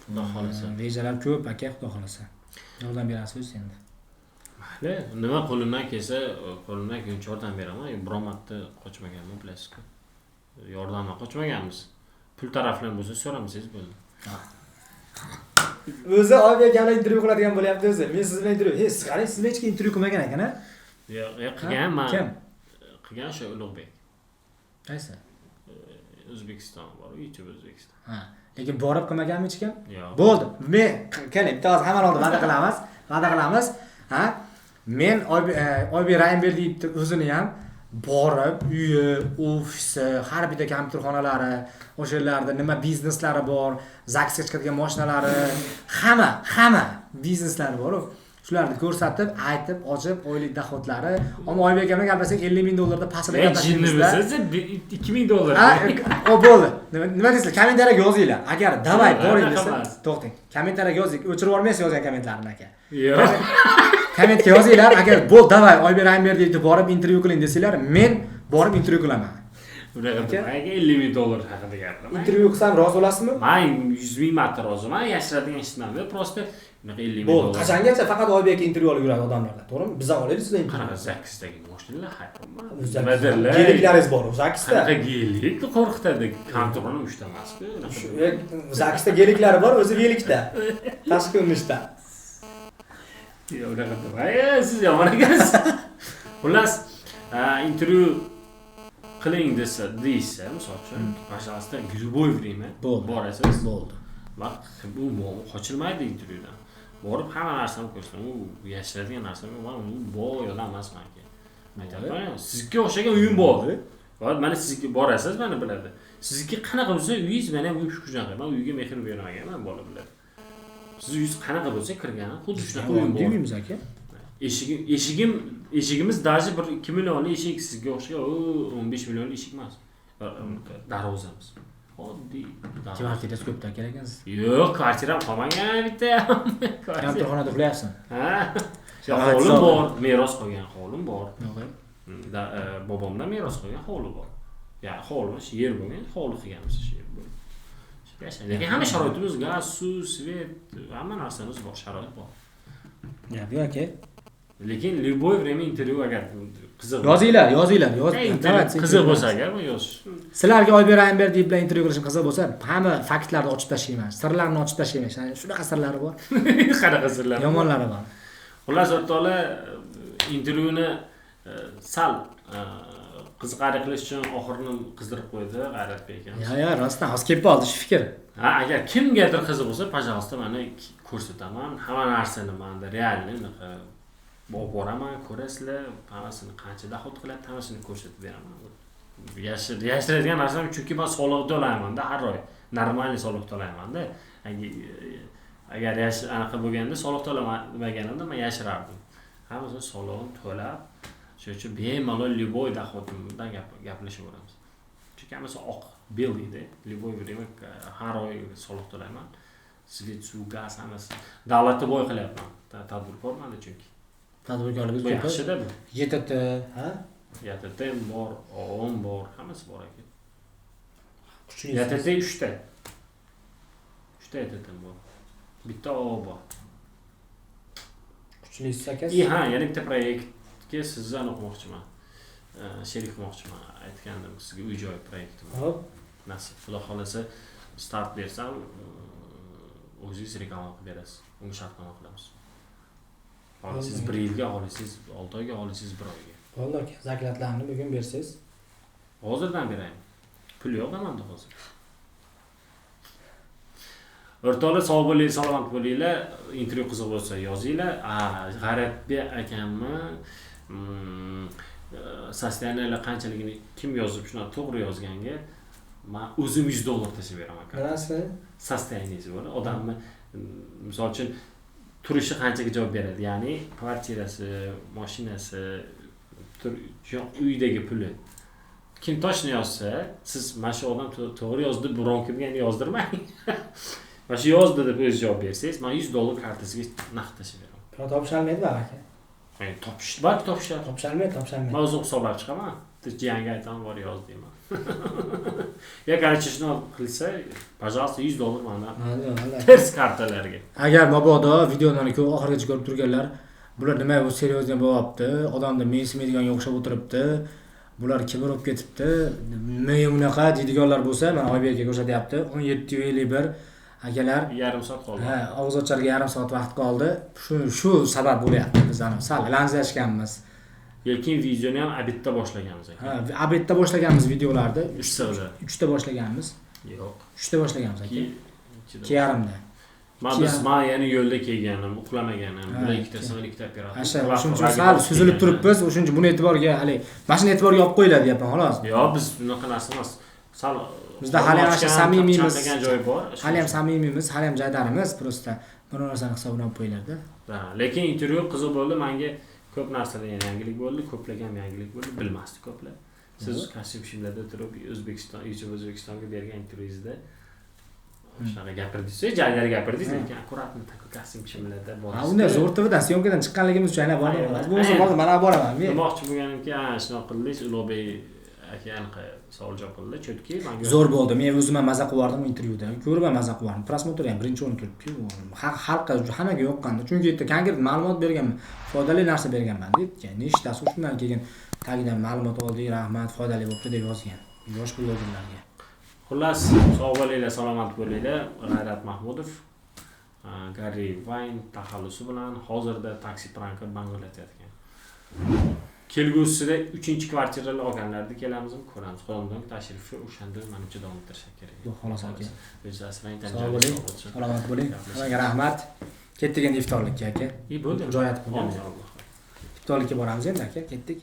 Xudo xohlasa. Rejalar ko'p aka, xudo xohlasa. Yordam berasiz endi. Mayli, nima qo'limdan kelsa, qo'limdan kelguncha yordam beraman. Biron marta qochmaganman, bilasiz-ku. Yordamdan qochmaganmiz. Pul taraflama bo'lsa so'ramasangiz bo'ldi. O'zi Oybek aka bilan intervyu qiladigan bo'lyapti o'zi. Men siz bilan intervyu. He, siz qarang, siz bilan hech kim intervyu qilmagan ekan, a? Yo'q, yo'q, qilgan man. Kim? Qilgan o'sha Ulug'bek. Qaysi? O'zbekiston bor, YouTube O'zbekiston. Ha, lekin borib qilmaganmi hech kim? Yo'q. Bo'ldi. Men keling, bitta hozir hammani oldida va'da qilamiz. Va'da qilamiz. Ha? Men Oybek Raymberdiyevni o'zini ham borib, uyi, ofisi, har bitta kompyuterxonalari, o'sha yerlarda nima bizneslari bor, ZAGSga chiqadigan mashinalari, hamma bizneslari bor. Shularni ko'rsatib, aytib, ochib, oylik доход lari. Ammo Oybek aka bilan gaplashsak 50 ming dollarda pastida gaplashganimizda. Jinnimisiz? 2000 dollar. Ha, o bo'ldi. Nima deysizlar? Kommentariyaga yozinglar. Agar давай boring desa, to'xtang. Kommentariyaga yozing. O'chirib yubormaysiz yozgan kommentlarini aka. Yo'q. Kommentga yozinglar, agar bo'l давай Oybek Raymberdiyevni borib intervyu qiling desanglar, men borib intervyu qilaman. Unaqa demang, 50 ming dollar haqida gapiraman. Intervyu qilsam rozi bo'lasizmi? Men 100 ming marta roziman, yashiradigan ishim yo'q, просто unaqa 50 ming Bo'ldi. dollar. Qachongacha faqat Oybek aka intervyu olib yuradi odamlardan, to'g'rimi? Biz ham olaylik sizdan intervyu. Qanaqa ZAGSdagi mashinalar hayronman. ZAGS. Nimadirlar? Geliklaringiz bor, ZAGSda. Qanaqa gelik qo'rqitadi? Kontorni uchta emas-ku. ZAGSda geliklari bor, o'zi velikda. Tashqi ko'rinishda. Yo'q, unaqa demang, siz yomon ekansiz. Xullas, intervyu qiling desa, deyishsa, misol uchun, пожалуйста, любой время borasiz. Bo'ldi. Vaqt bu qochilmaydi intervyudan. Borib hamma narsani ko'rsataman. U yashiradigan narsam yo'q. Man u boy odam emasman aka. Aytyapman, sizga o'xshagan uyim bor. Va mana sizga borasiz, mana biladi. Sizniki qanaqa bo'lsa uyingiz, meni ham uyim shunaqa. Men uyga mehr bermaganman, bola biladi. Siz uyingiz qanaqa bo'lsa kirgani xuddi shunaqa uyim bor. Uyimiz aka. Eshigimiz даже bir 2 millionlik eshik sizga o'xshagan, u 15 millionlik eshik emas. Darvozamiz. Oddiy. Kvartirangiz ko'pda kerak ekansiz. Yo'q, kvartiram qolmagan bitta ham. Kompyuterxonada uxlayapsan. Ha. Hovlim bor, meros qolgan hovlim bor. Bobomdan meros qolgan hovli bor. Ya'ni hovli, yer bo'lgan, hovli qilganmiz shu yer bo'lib. Lekin hamma sharoitimiz, gaz, suv, svet, hamma narsamiz bor, sharoit bor. Gap yo'q aka. Lekin любой время intervyu agar qiziq. Yozinglar, yozinglar, yoz. Qiziq bo'lsa agar yozish. Sizlarga Oybek Raymberdiev bilan intervyu qilishim qiziq bo'lsa, hamma faktlarni ochib tashlayman, sirlarni ochib tashlayman. Shunaqa sirlari bor. Qanaqa sirlar? Yomonlari bor. Xullas, o'rtoqlar, intervyuni sal qiziqarli qilish uchun oxirini qizdirib qo'ydi G'ayratbek akamiz. Yo, yo, rostdan hozir kelib qoldi shu fikr. Ha, agar kimgadir qiziq bo'lsa, пожалуйста, mana ko'rsataman. Hamma narsani menda реальный unaqa olib boraman, ko'rasizlar, hammasini qancha доход qiladi, hammasini ko'rsatib beraman. Yashiradigan narsam, chunki men soliq to'layman-da har oy. Нормальный soliq to'layman-da. Agar anaqa bo'lganda soliq to'lamaganimda men yashirardim. Hammasini solig'ini to'lab, shuning uchun bemalol любой доход imdan gaplashaveramiz. Chunki hammasi oq, белый-da. Любой время har oy soliq to'layman. Svet, suv, gaz hammasi. Davlatni boy qilyapman. Tadbirkorman-da chunki. Tadbirkorlik Bu yaxshi-da bu. YTT, ha? YTT bor, OOM bor, hammasi bor aka. Kuchli. YTT 3 ta. 3 ta YTT bor. Bitta OO bor. Kuchlisiz aka. И ha, yana bitta proyektga sizni aniqmoqchiman. Sherik qilmoqchiman. Aytgandim sizga uy joy proyekti bor. Hop. Nasib, Xudo xolasa start bersam, o'zingiz reklama qilib berasiz. Unga shartnoma qilamiz. Xohlasangiz 1 yilga, xohlasangiz 6 oyga, xohlasangiz 1 oyga. Bo'ldi aka, заклад larni bugun bersangiz. Hozirdan beraymi? Pul yo'q menda hozir. O'rtoqlar, sog' bo'linglar, salomat bo'linglar. Intervyu qiziq bo'lsa yozinglar. G'ayratbek akamni состояние lar qanchaligini kim yozib, shuni to'g'ri yozganga men o'zim $100 tashlab beraman. Nimasi? Состояние si bor. Odamni misol uchun turishi qanchaga javob beradi? Ya'ni kvartirasi, mashinasi, uydagi puli. Kim toshni yozsa, siz mana shu odam to'g'ri yozdi, biron kimga yozdirmang. Mana shu yozdi deb o'zi javob bersangiz, men $100 kartasiga naqd tashlab beraman. Pul topisholmaydi baribir aka. Men topish, balki topishadi. Topisholmaydi, topisholmaydi. Men o'zim hisoblab chiqaman. Jiyanga aytaman, bor yoz deyman. Ya, короче, shuni qilsa, пожалуйста, $100 mandan ters kartalarga. Agar mabodo videoni oxirigacha ko'rib turganlar, bular nima bu серьезный bo'lyapti, odamni mensimaydiganga o'xshab o'tiribdi. Bular kibr bo'lib ketibdi. Nimaga unaqa deydiganlar bo'lsa, mana Oybek aka ko'rsatyapti. 17:51 akalar. Yarim soat qoldi. Ha, og'izocharga yarim soat vaqt qoldi. Shu sabab bo'lyapti. Biz ana sal lanjlashganmiz. Lekin videoni ham обед da boshlaganmiz aka. Ha, обед da boshlaganmiz videolarni. Issiqda. 3 ta boshlaganmiz. Yo'q. 3 ta boshlaganmiz aka. 2 2:30da. Man biz man yana yo'lda kelganim, uxlamaganim, bular ikkitasi, ikkita operator. Asha, o'shuning uchun sal suzilib turibmiz. O'shuning uchun buni e'tiborga hali mana shuni e'tiborga olib qo'yiladi deyapman xolos. Yo'q, biz bunaqa narsa emas. Sal Bizda hali ham shu samimiymiz. Chanqagan joyi bor. Hali ham samimiymiz, hali ham jaydarimiz, просто biror narsani hisobini olib qo'yiladi. Ha, lekin intervyu qiziq bo'ldi, menga ko'p narsalar yangilik bo'ldi, ko'plagan yangilik bo'ldi, bilmasdik ko'plar. Siz kostyum shimlarda turib O'zbekiston, YouTube O'zbekistonga bergan intervyungizda shunaqa gapirdingiz, jaydari gapirdingiz, lekin аккуратно такой kostyum shimlarda Ha, bordingiz. unda Zo'r TVdan съёмка dan chiqqanligimiz uchun aylanib bordim xolos. Bo'lmasa bordim, mana boraman men. Demoqchi bo'lganimki, ha, shunaqa qildingiz, Ulug'bek aka anaqa savol javob qildi, чётко manga Zo'r bo'ldi. Men o'zim ham maza qilib yubordim intervyuda. Ko'rib ham maza qilib yubordim. Просмотр ham birinchi o'rin turibdi-ku. Xalqqa hammaga yoqqandi. Chunki yerda konkret ma'lumot berganman, foydali narsa berganman deb. Nechtasi shundan keyin tagidan ma'lumot oldik, rahmat, foydali bo'libdi deb yozgan. Yosh blogerlarga. Xullas, sog' bo'linglar, salomat bo'linglar. G'ayrat Mahmudov, Garri Vayn taxallusi bilan hozirda taksi pranker banglatayotgan. Kelgusida 3-kvartiralar olganlarda kelamizmi, ko'ramiz. Xonadon tashrifi o'shanda menimcha davom ettirsak kerak. Xudo xohlasa aka. O'zingizni asrang, Sog' bo'ling, salomat bo'ling. Hammaga rahmat. Ketdik endi iftorlikka aka. И bo'ldi. Joy aytib qo'yamiz. Alloh. Iftorlikka boramiz endi aka, ketdik.